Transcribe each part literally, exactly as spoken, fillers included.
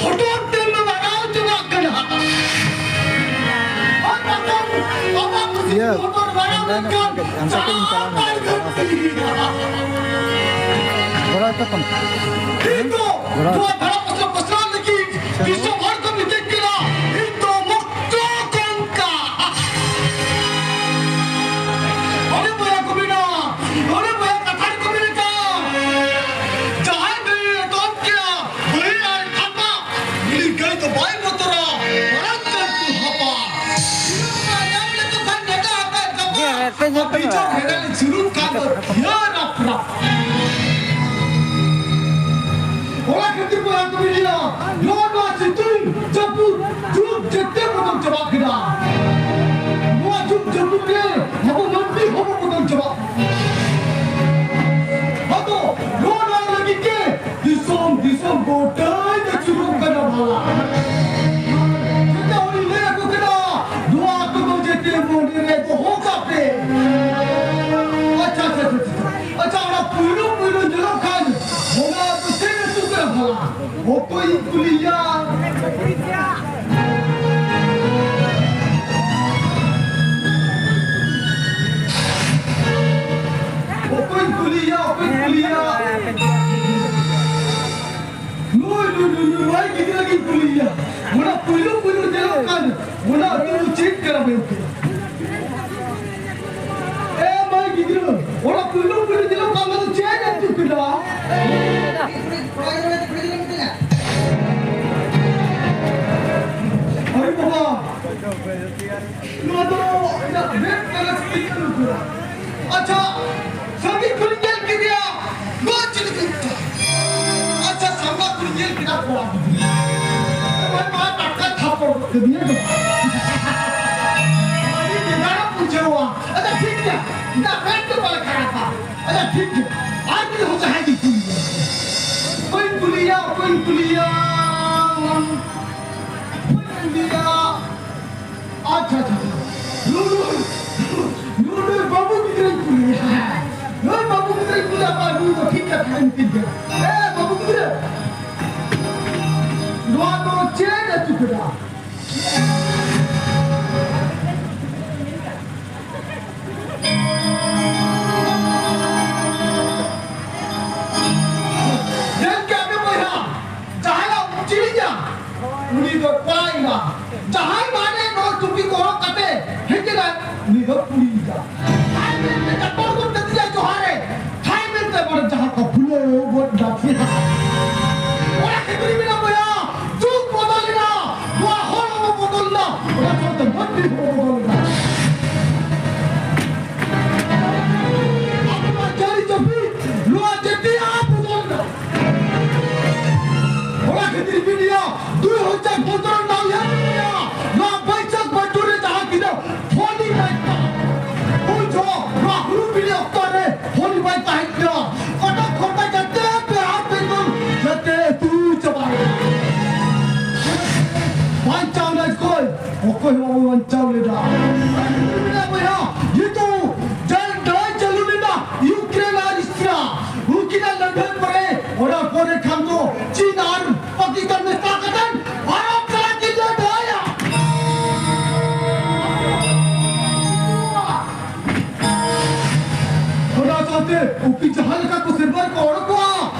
ᱦᱚᱴᱚᱨ ᱛᱮᱢ ᱞᱟᱲᱟᱣ ᱪᱟᱵᱟᱜ ᱠᱟᱱᱟ᱾ ᱟᱨ ᱵᱟᱠᱷᱟᱱ ᱟᱢᱟᱜ ᱠᱩᱥᱤ ᱤᱭᱟᱹ, ᱦᱚᱴᱚᱨ ᱞᱟᱲᱟᱣ ᱦᱟᱱᱛᱮ ᱞᱮᱱᱠᱷᱟᱱ ᱧᱚᱜ ᱠᱟᱹᱴᱤᱡ, ᱦᱟᱱᱛᱮ ᱠᱟᱹᱡ ᱤᱧ ᱪᱟᱞᱟᱣ ᱧᱚᱜ ᱪᱟᱞᱟᱜ ᱠᱟᱱᱟ᱾ ᱜᱚᱲᱚ ᱟᱭ ᱛᱟᱵᱚᱱ᱾ ᱤᱧ ᱫᱚ ᱜᱚᱲᱚ ᱟᱭ ᱱᱚᱣᱟ ᱛᱟᱵᱚᱱ᱾ ᱫᱷᱟᱨᱟ ᱯᱟᱥᱱᱟᱣ, ᱯᱟᱥᱱᱟᱣ ᱞᱟᱹᱜᱤᱫ ᱫᱤᱥᱚᱢ ᱦᱚᱲ ᱠᱚ ᱢᱤᱛᱟᱹᱧ ᱠᱟᱱᱟ, ᱤᱧ ᱫᱚ ᱢᱩᱠᱛᱚ ᱠᱚᱝᱠᱟ᱾ ᱚᱱᱮ ᱵᱚᱭᱦᱟ ᱠᱚ ᱢᱮᱱᱟ, ᱚᱱᱮ ᱵᱚᱭᱦᱟ ᱠᱟᱛᱷᱟ ᱨᱮᱠᱚ ᱢᱮᱱ ᱠᱟᱜ, ᱡᱟᱦᱟᱸᱭ ᱜᱟᱹᱭ ᱮ ᱮᱛᱚᱢ ᱠᱮᱜᱼᱟ, ᱜᱟᱹᱭ ᱟᱨ ᱠᱷᱟᱯᱟ, ᱩᱱᱤ ᱜᱟᱹᱭ ᱫᱚ ᱵᱟᱭ ᱵᱚᱛᱚᱨᱟ, ᱢᱟᱨᱟᱝ ᱜᱟᱹᱭ ᱠᱚ ᱦᱟᱯᱟ᱾ ᱥᱤᱨᱚᱢ ᱧᱟᱢ ᱞᱮᱠᱚ ᱠᱷᱟᱱ ᱱᱮᱰᱟ ᱟᱠᱟᱫ ᱠᱟᱯᱟ, ᱟᱨ ᱵᱤᱪᱟᱹᱨ ᱦᱮᱰᱟ ᱞᱮ ᱥᱩᱨᱩᱜ ᱠᱷᱟᱱ ᱫᱚ ᱦᱤᱭᱟᱹ ᱨᱟᱯᱨᱟ᱾ ᱚᱱᱟ ᱠᱷᱟᱹᱛᱤᱨ ᱵᱚᱭᱦᱟ ᱠᱚ ᱢᱮᱱᱟ, ᱱᱚᱣᱟ ᱱᱚᱣᱟ ᱥᱤᱛᱩᱝ ᱡᱟᱹᱯᱩᱫ ᱡᱩᱜᱽ ᱡᱮᱛᱮ ᱵᱚᱫᱚᱞ ᱪᱟᱵᱟᱜ ᱠᱟᱱᱟ᱾ ᱱᱚᱣᱟ ᱡᱩᱜᱽ ᱡᱟᱹᱯᱩᱫ ᱨᱮ ᱟᱵᱚ ᱢᱟᱹᱱᱢᱤ ᱦᱚᱸᱵᱚ ᱵᱚᱫᱚᱞ ᱪᱟᱵᱟᱜ ᱠᱟᱱᱟ᱾ ᱟᱫᱚ ᱱᱚᱣᱟ ᱱᱚᱣᱟ ᱞᱟᱹᱜᱤᱫ ᱜᱮ ᱫᱤᱥᱚᱢ ᱫᱤᱥᱚᱢ ᱜᱚᱴᱟᱭ ᱟᱹᱪᱩᱨᱚᱜ ᱠᱟᱱᱟ ᱵᱷᱟᱞᱟ᱾ ᱡᱮᱛᱮ ᱦᱚᱲᱤᱧ ᱞᱟᱹᱭ ᱟᱠᱚ ᱠᱟᱱᱟ, ᱱᱚᱣᱟ ᱠᱚᱫᱚ ᱡᱮᱛᱮ ᱢᱚᱱᱮ ᱨᱮ ᱫᱚᱦᱚ ᱠᱟᱜ ᱯᱮ᱾ ᱟᱪᱪᱷᱟ, ᱟᱪᱪᱷᱟ, ᱟᱪᱪᱷᱟ, ᱟᱪᱪᱷᱟ᱾ ᱟᱪᱪᱷᱟ, ᱚᱱᱟ ᱯᱩᱭᱞᱩ ᱯᱩᱭᱞᱩ ᱧᱮᱞᱚᱜ ᱠᱷᱟᱱ ᱚᱱᱟ ᱫᱚ ᱪᱮᱫ ᱟᱹᱛᱩ ᱠᱟᱱᱟ ᱵᱷᱟᱞᱟ? ᱚᱠᱚᱭᱤᱧ ᱠᱩᱞᱤᱭᱟ? ᱚᱠᱚᱭᱤᱧ ᱠᱩᱞᱤᱭᱟ? ᱚᱠᱚᱭᱤᱧ ᱠᱩᱞᱤᱭᱟ? ᱱᱩᱭ, ᱱᱩᱭ, ᱱᱩᱭ, ᱱᱩᱭ, ᱱᱩᱭ ᱜᱤᱫᱽᱨᱟᱹ ᱜᱤᱧ ᱠᱩᱞᱤᱭᱮᱭᱟ᱾ ᱚᱱᱟ ᱯᱩᱭᱞᱩ ᱯᱩᱭᱞᱩ ᱧᱮᱞᱚᱜ ᱠᱟᱱ, ᱚᱱᱟ ᱟᱹᱛᱩ ᱫᱚ ᱪᱮᱫ ᱠᱟᱱᱟ ᱢᱮᱱᱛᱮ? ᱮ ᱢᱟᱹᱭ ᱜᱤᱫᱽᱨᱟᱹ, ᱚᱱᱟ ᱯᱩᱭᱞᱩ ᱯᱩᱭᱞᱩ ᱧᱮᱞᱚᱜ ᱠᱟᱱ, ᱚᱱᱟ ᱫᱚ ᱪᱮᱫ ᱟᱹᱛᱩ ᱠᱟᱱᱟ? ᱟᱨᱮ ᱵᱟᱵᱟ, ᱱᱚᱣᱟ ᱫᱚ ᱤᱧᱟᱹᱜ ᱢᱮᱫ ᱛᱮ ᱨᱟᱹᱥᱠᱟᱹᱧ ᱟᱹᱭᱠᱟᱹᱣ ᱠᱮᱫᱟ᱾ ᱟᱪᱪᱷᱟ, ᱥᱟᱺᱜᱤᱧ ᱠᱷᱚᱱᱤᱧ ᱧᱮᱞ ᱠᱮᱫᱮᱭᱟ, ᱱᱚᱣᱟ ᱪᱤᱞᱤ ᱠᱚ ᱢᱮᱛᱟᱜᱼᱟ? ᱟᱪᱪᱷᱟ, ᱥᱟᱢᱱᱟ ᱠᱷᱚᱱᱤᱧ ᱧᱮᱞ ᱠᱮᱫᱟ ᱠᱚᱲᱟ ᱜᱤᱫᱽᱨᱟᱹ᱾ ᱮ ᱵᱷᱟᱭ, ᱢᱟ ᱴᱟᱴᱠᱟ ᱛᱷᱟᱯᱚᱲ ᱜᱚᱫ ᱠᱮᱫᱮᱭᱟ ᱜᱚ᱾ ᱟᱹᱰᱤ ᱵᱮᱡᱟᱨ ᱵᱩᱡᱷᱟᱹᱣᱟ᱾ ᱟᱪᱪᱷᱟ, ᱴᱷᱤᱠ ᱜᱮᱭᱟ, ᱤᱧᱟᱹᱜ ᱢᱮᱫ ᱫᱚ ᱵᱟᱭ ᱠᱷᱟᱨᱟᱯᱟ᱾ ᱟᱪᱪᱷᱟ, ᱴᱷᱤᱠ ᱜᱮᱭᱟ, ᱟᱨ ᱢᱤᱫ ᱦᱚᱲ ᱡᱟᱦᱟᱸᱭ ᱜᱮ ᱠᱩᱞᱤᱭᱟ᱾ ᱚᱠᱚᱭᱤᱧ ᱠᱩᱞᱤᱭᱟ, ᱚᱠᱚᱭᱤᱧ ᱠᱩᱞᱤᱭᱟ? ᱚᱠᱚᱭᱤᱧ ᱠᱩᱞᱤᱭᱟ? ᱟᱪᱪᱷᱟ, ᱟᱪᱪᱷᱟ, ᱟᱪᱪᱷᱟ᱾ ᱱᱩᱭ, ᱱᱩᱭ, ᱱᱩᱭ, ᱱᱩᱭ ᱵᱟᱹᱵᱩ ᱜᱤᱫᱽᱨᱟᱹᱧ ᱠᱩᱞᱤᱭᱟ᱾ ᱱᱩᱭ ᱵᱟᱹᱵᱩ ᱜᱤᱫᱽᱨᱟᱹᱧ ᱠᱩᱞᱤᱭᱟ, ᱵᱟᱝ, ᱱᱩᱭ ᱫᱚ ᱴᱷᱤᱠ ᱠᱟᱛᱷᱟᱭ ᱢᱤᱛᱟᱹᱧ ᱠᱟᱱᱟ᱾ ᱮ, ᱵᱟᱹᱵᱩ ᱜᱤᱫᱽᱨᱟᱹ᱾ ᱪᱮᱫ ᱟᱹᱛᱩ ᱠᱮᱫᱟ? ᱧᱮᱞ ᱠᱮᱫ ᱢᱮ ᱵᱚᱭᱦᱟ, ᱡᱟᱦᱟᱸᱭᱟᱜ ᱩᱪᱤᱞᱤᱧᱟ, ᱩᱱᱤ ᱫᱚ ᱠᱚᱲᱟ ᱮᱸᱜᱟ᱾ ᱡᱟᱦᱟᱸᱭ ᱢᱟᱱᱮ ᱱᱚᱣᱟ ᱴᱩᱯᱤ ᱠᱚ ᱦᱚᱨᱚᱜ ᱠᱟᱛᱮ ᱦᱮᱡ ᱮᱱᱟᱭ, ᱩᱱᱤ ᱫᱚ ᱠᱩᱲᱤ ᱮᱸᱜᱟ᱾ ᱟᱨ ᱢᱮᱱᱛᱮ ᱡᱚᱛᱚ ᱦᱚᱲ ᱠᱚ ᱢᱮᱛᱟᱫᱤᱧᱟ ᱡᱚᱦᱟᱨ ᱮ᱾ ᱦᱟᱭ ᱢᱮᱱᱛᱮ ᱵᱚᱞᱮ ᱡᱟᱦᱟᱸ ᱠᱚ ᱵᱷᱩᱞᱟᱹᱣ ᱜᱚᱫ ᱱᱟ᱾ ᱚᱱᱟ ᱠᱷᱟᱹᱛᱤᱨ ᱢᱮᱱᱟ ᱵᱚᱭᱦᱟ, ᱡᱩᱜᱽ ᱵᱚᱫᱚᱞ ᱮᱱᱟ, ᱱᱚᱣᱟ ᱦᱚᱲ ᱦᱚᱸ ᱵᱚᱫᱚᱞ ᱮᱱᱟ, ᱚᱱᱟ ᱥᱟᱶᱛᱮ ᱢᱟᱹᱱᱢᱤ ᱦᱚᱸ ᱵᱚᱫᱚᱞ ᱮᱱᱟ᱾ ᱟᱵᱚ ᱱᱚᱣᱟ ᱡᱟᱹᱨᱤ ᱡᱟᱹᱯᱤᱫ, ᱱᱚᱣᱟ ᱡᱟᱹᱛᱤ ᱟᱵᱚ ᱵᱚᱫᱚᱞ ᱮᱱᱟ᱾ ᱚᱱᱟ ᱠᱷᱟᱹᱛᱤᱨ ᱢᱤᱰᱤᱭᱟ ᱫᱩᱭ ᱦᱟᱡᱟᱨ ᱯᱚᱱᱫᱽᱨᱚ ᱨᱮᱱᱟᱜ ᱩᱭᱦᱟᱹᱨ ᱢᱮᱱᱟᱜᱼᱟ, ᱱᱚᱣᱟ ᱵᱟᱹᱭᱥᱟᱹᱠᱷ ᱵᱟᱹᱴᱩ ᱨᱮ ᱡᱟᱦᱟᱸ ᱜᱤᱫᱽᱨᱟᱹ ᱯᱷᱳᱱᱤ ᱵᱟᱭ ᱛᱟᱦᱮᱸ, ᱩᱱ ᱡᱚᱦᱚᱜ ᱱᱚᱣᱟ ᱦᱩᱲᱩ ᱵᱤᱞᱤ ᱚᱠᱛᱚ ᱨᱮ ᱯᱷᱳᱱᱤ ᱵᱟᱭ ᱛᱟᱦᱮᱸ ᱠᱟᱱᱟ᱾ ᱠᱚᱴᱚᱠ ᱠᱷᱚᱨᱫᱟ ᱡᱟᱛᱮ ᱯᱮᱲᱟ ᱯᱮᱲᱟ ᱡᱟᱛᱮ ᱟᱹᱛᱩ ᱪᱟᱵᱟ ᱮᱱᱟ᱾ ᱵᱟᱧᱪᱟᱣ ᱞᱟᱹᱜᱤᱫ ᱚᱠᱚᱭ ᱚᱠᱚᱭ ᱦᱚᱸ ᱵᱟᱵᱚ ᱵᱟᱧᱪᱟᱣ ᱞᱮᱫᱟ᱾ ᱢᱮᱱᱟ ᱵᱚᱭᱦᱟ, ᱱᱤᱛᱚᱜ ᱡᱟᱦᱟᱸ ᱞᱟᱹᱲᱦᱟᱹᱭ ᱪᱟᱹᱞᱩ ᱞᱮᱱᱟ ᱤᱭᱩᱠᱨᱮᱱ ᱟᱨ ᱨᱟᱥᱤᱭᱟ, ᱩᱱᱠᱤᱱᱟᱜ ᱞᱟᱹᱲᱦᱟᱹᱭ ᱯᱚᱨᱮ, ᱚᱱᱟ ᱯᱚᱨᱮ ᱠᱷᱟᱱ ᱫᱚ ᱪᱤᱱ ᱟᱨ ᱯᱟᱠᱤᱥᱛᱟᱱ ᱢᱮᱥᱟ ᱠᱟᱛᱮ ᱵᱷᱟᱨᱚᱛ ᱥᱟᱞᱟᱜ ᱠᱤᱱ ᱞᱟᱹᱲᱦᱟᱹᱭᱟ᱾ ᱚᱱᱟ ᱥᱟᱶᱛᱮ ᱩᱱᱠᱤᱱ ᱡᱟᱦᱟᱸ ᱞᱮᱠᱟ ᱠᱚ ᱥᱮᱨᱢᱟ ᱨᱮᱠᱚ ᱚᱰᱚᱠᱚᱜᱼᱟ,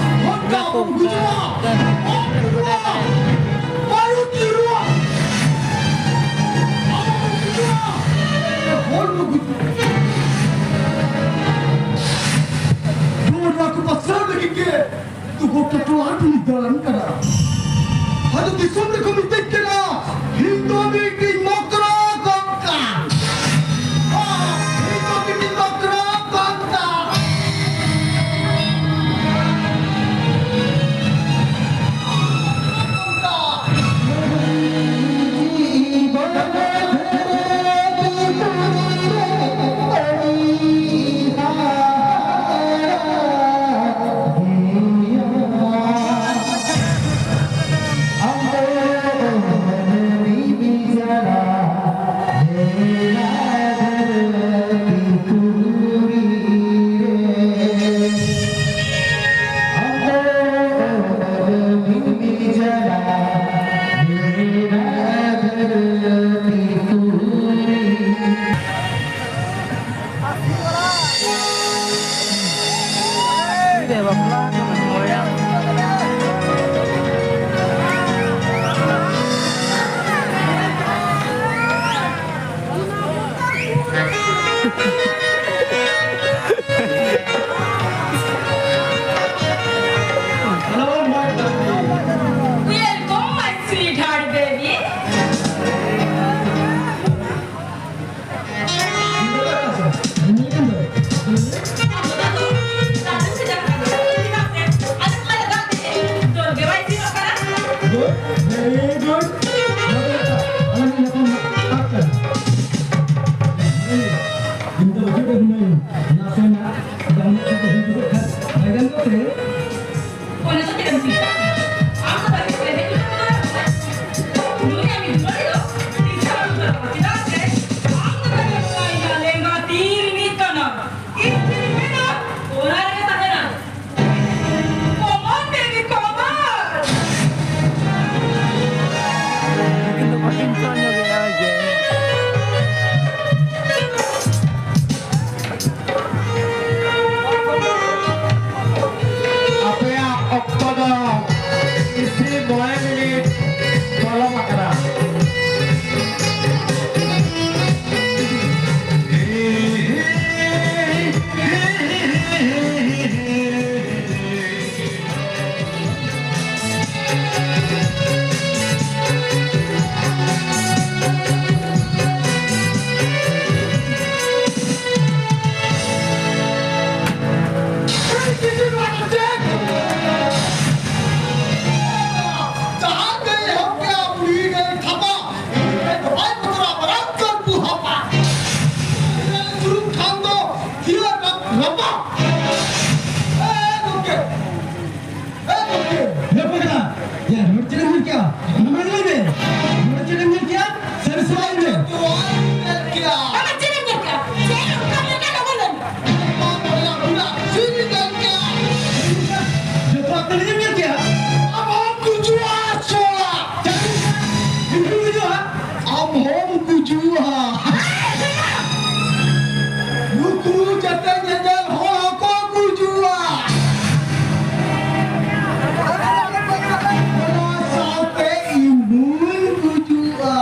ᱚᱱᱠᱟ ᱟᱵᱚ ᱵᱚᱱ ᱜᱩᱡᱩᱜᱼᱟ᱾ ᱵᱟᱵᱚᱱ ᱜᱩᱡᱩᱜᱼᱟ᱾ ᱵᱟᱹᱨᱩᱫ ᱧᱩᱨᱩᱜᱼᱟ᱾ ᱟᱵᱚ ᱵᱚᱱ ᱜᱩᱡᱩᱜᱼᱟ᱾ ᱦᱚᱲ ᱵᱚᱱ ᱜᱩᱡᱩᱜᱼᱟ᱾ ᱱᱚᱣᱟ ᱠᱚ ᱯᱟᱥᱱᱟᱣ ᱞᱟᱹᱜᱤᱫ ᱜᱮ ᱛᱚ ᱜᱚᱴᱟ ᱴᱚᱞᱟ ᱨᱮᱞᱤᱧ ᱫᱟᱬᱟᱱ ᱠᱟᱱᱟ᱾ ᱟᱫᱚ ᱫᱤᱥᱚᱢ ᱨᱮᱠᱚ ᱢᱤᱛᱟᱹᱧ ᱠᱟᱱᱟ, ᱤᱧ ᱫᱚ ᱢᱤᱫᱴᱤᱡ ᱢᱚᱠᱨᱚ ᱠᱚᱝᱠᱟᱞ᱾ ᱦᱚᱸ, ᱤᱧ ᱫᱚ ᱢᱤᱫᱴᱤᱡ ᱢᱚᱠᱨᱚ ᱠᱚᱝᱠᱟᱞ᱾ Very good. ᱟᱞᱟᱝ ᱧᱟᱯᱟᱢ ᱟᱠᱟᱫ ᱠᱟᱱᱟ᱾ ᱤᱧ ᱫᱚ ᱵᱟᱹᱪᱩᱜ ᱨᱮ ᱦᱤᱱᱟᱹᱧ᱾ ᱱᱟᱥᱮᱱᱟᱜ ᱡᱟᱦᱟᱱᱟᱜ ᱠᱚ ᱦᱩᱭ ᱜᱚᱫᱚᱜ ᱠᱷᱟᱱ ᱵᱟᱭ ᱜᱟᱱᱚᱜ ᱛᱮ᱾ ᱚᱱᱟ ᱫᱚ ᱪᱮᱫ ᱮᱢ ᱪᱤᱠᱟᱹᱭᱟ? ᱟᱢ ᱫᱚ ᱵᱟᱹᱪᱩᱜ ᱨᱮ ᱦᱤᱱᱟᱹᱧ᱾ ᱱᱩᱭ ᱟᱢᱤᱡ ᱫᱩᱞᱟᱹᱲᱤ ᱫᱚ ᱛᱤᱥ ᱦᱚᱸ ᱵᱟᱢ ᱪᱟᱞᱟᱜᱼᱟ᱾ ᱪᱮᱫᱟᱜ ᱥᱮ ᱟᱢ ᱫᱚ ᱛᱟᱦᱮᱸ ᱠᱟᱱᱟ ᱤᱧᱟᱜ ᱞᱮᱸᱜᱟ ᱛᱤ ᱨᱤᱱᱤᱡ ᱠᱟᱱᱟ᱾ ᱤᱧ ᱪᱮᱫ ᱤᱧ ᱢᱮᱱᱟ, ᱚᱱᱟ ᱨᱮᱜᱮ ᱛᱟᱦᱮᱱᱟ᱾ ᱠᱚᱢᱚᱱ ᱵᱮᱵᱤ, ᱠᱚᱢᱚᱱ᱾ ᱞᱮᱠᱤᱱ ᱫᱚ ᱵᱟᱹᱠᱤᱱ ᱪᱚ ᱧᱚᱜᱮᱜᱼᱟ ᱡᱮ᱾ ᱟᱯᱮᱭᱟᱜ ᱚᱠᱛᱚ ᱫᱚ ᱤᱥᱤ ᱢᱚᱬᱮ ᱢᱤᱱᱤᱴ ᱯᱚᱞᱚᱢ ᱟᱠᱟᱱᱟ᱾ ᱡᱟᱦᱟᱸ ᱜᱟᱹᱭ ᱦᱚᱯᱮᱭᱟ ᱵᱩᱲᱦᱤ ᱜᱟᱹᱭ ᱛᱷᱟᱯᱟ, ᱩᱱᱤ ᱜᱟᱹᱭ ᱫᱚ ᱵᱟᱭ ᱵᱚᱛᱚᱨᱟ ᱢᱟᱨᱟᱝ ᱠᱟᱱ ᱵᱩ ᱦᱟᱯᱟ᱾ ᱩᱱᱤ ᱜᱟᱹᱭ ᱫᱩᱲᱩᱵ ᱠᱷᱟᱱ ᱫᱚ ᱛᱷᱤᱭᱟᱹ ᱨᱟᱯ-, ᱨᱟᱯᱟ᱾ ᱮ ᱜᱚᱢᱠᱮ, ᱮ ᱜᱚᱢᱠᱮ᱾ ᱞᱟᱹᱯᱟᱹᱜᱽᱲᱟ, ᱭᱟ, ᱱᱚᱰᱮ ᱪᱮᱫ ᱮᱢ ᱧᱮᱞ ᱠᱮᱜᱼᱟ? ᱱᱚᱰᱮ ᱞᱟᱹᱭ ᱢᱮ᱾ ᱱᱚᱰᱮ ᱪᱮᱫ ᱮᱢ ᱧᱮᱞ ᱠᱮᱜᱼᱟ? ᱥᱟᱹᱨᱤ ᱥᱟᱹᱨᱤ ᱞᱟᱹᱭ ᱢᱮ᱾ ᱵᱟᱵᱟ, ᱪᱮᱫ ᱮᱢ ᱧᱮᱞ ᱠᱮᱜᱼᱟ? ᱪᱮᱫ ᱦᱚᱸ ᱵᱟᱝ ᱧᱮᱞ ᱠᱟᱱᱟ, ᱵᱟᱵᱟ, ᱞᱟᱹᱭ ᱢᱮ᱾ ᱡᱚᱛᱚᱣᱟᱜ ᱛᱟᱹᱞᱤᱧ ᱮᱢ ᱧᱮᱞ ᱠᱮᱜᱼᱟ? ᱟᱢ ᱦᱚᱸᱢ ᱜᱩᱡᱩᱜᱼᱟ, ᱪᱚᱲᱟ᱾ ᱪᱮᱫ ᱮᱢ ᱜᱩᱡᱩᱜᱼᱟ? ᱟᱢ ᱦᱚᱸᱢ ᱜᱩᱡᱩᱜᱼᱟ᱾ ᱱᱩᱠᱩ ᱡᱟᱛᱮ ᱧᱮᱧᱮᱞ ᱦᱚᱲ ᱦᱚᱸᱠᱚ ᱜᱩᱡᱩᱜᱼᱟ᱾ ᱚᱱᱟ ᱥᱟᱶᱛᱮ ᱤᱧ ᱦᱚᱸᱧ ᱜᱩᱡᱩᱜᱼᱟ᱾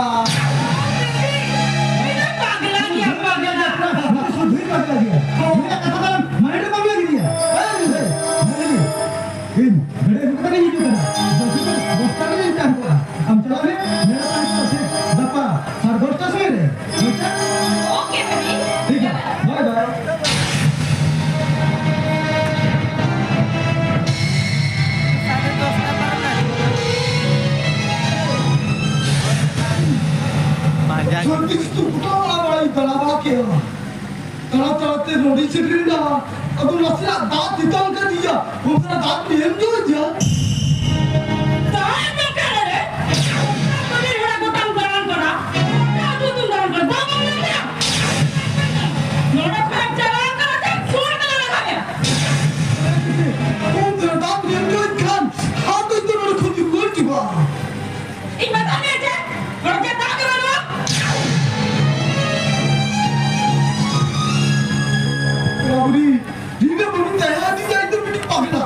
ᱱᱚᱰᱮᱧ ᱥᱮᱴᱮᱨᱮᱱᱟ, ᱟᱫᱚ ᱱᱟᱥᱮᱱᱟᱜ ᱫᱟᱜ ᱛᱮᱛᱟᱝ ᱠᱟᱫᱤᱧᱟ, ᱚᱱᱠᱟᱱᱟᱜ ᱫᱟᱜ ᱯᱮ ᱮᱢ ᱫᱟᱲᱮᱭᱟᱹᱧᱟ? ᱫᱟᱜ ᱮᱢ ᱫᱚᱨᱠᱟᱨ ᱨᱮ? ᱟᱹᱰᱤ ᱦᱚᱲᱟᱜ ᱜᱚᱴᱟᱢ ᱫᱟᱬᱟᱱ ᱠᱟᱱᱟ, ᱜᱚᱴᱟ ᱟᱹᱛᱩ ᱟᱹᱛᱩᱢ ᱫᱟᱬᱟᱱ ᱠᱟᱱᱟ, ᱫᱟᱜ ᱵᱟᱢ ᱧᱟᱢ ᱮᱫᱟ? ᱱᱚᱰᱮ ᱠᱷᱚᱱᱮᱢ ᱪᱟᱞᱟᱣ ᱠᱟᱱᱟ ᱥᱮ ᱥᱩᱨ ᱠᱟᱱᱟ ᱞᱟᱜᱟ ᱢᱮᱭᱟ? ᱚᱱᱠᱟᱱᱟᱜ ᱫᱟᱜ ᱯᱮ ᱮᱢ ᱫᱟᱲᱮᱭᱟᱹᱧ ᱠᱷᱟᱱ, ᱟᱫᱚ ᱤᱧ ᱫᱚ ᱱᱚᱰᱮ ᱠᱷᱚᱱ ᱤᱧ ᱨᱩᱣᱟᱹᱲ ᱪᱟᱵᱟᱜᱼᱟ᱾ ᱤᱧ ᱢᱮᱛᱟᱫ ᱢᱮᱭᱟ ᱡᱮ, ᱱᱚᱰᱮ ᱪᱮᱫ ᱫᱟᱜ ᱜᱮ ᱵᱟᱹᱱᱩᱜᱼᱟ? ᱵᱟᱵᱨᱮ, ᱱᱤᱱᱟᱹᱜ ᱵᱟᱹᱵᱤᱱ ᱛᱟᱦᱮᱸ ᱟᱹᱫᱤᱧᱟ, ᱤᱧ ᱫᱚ ᱢᱤᱫᱴᱤᱡ ᱯᱟᱜᱽᱞᱟ᱾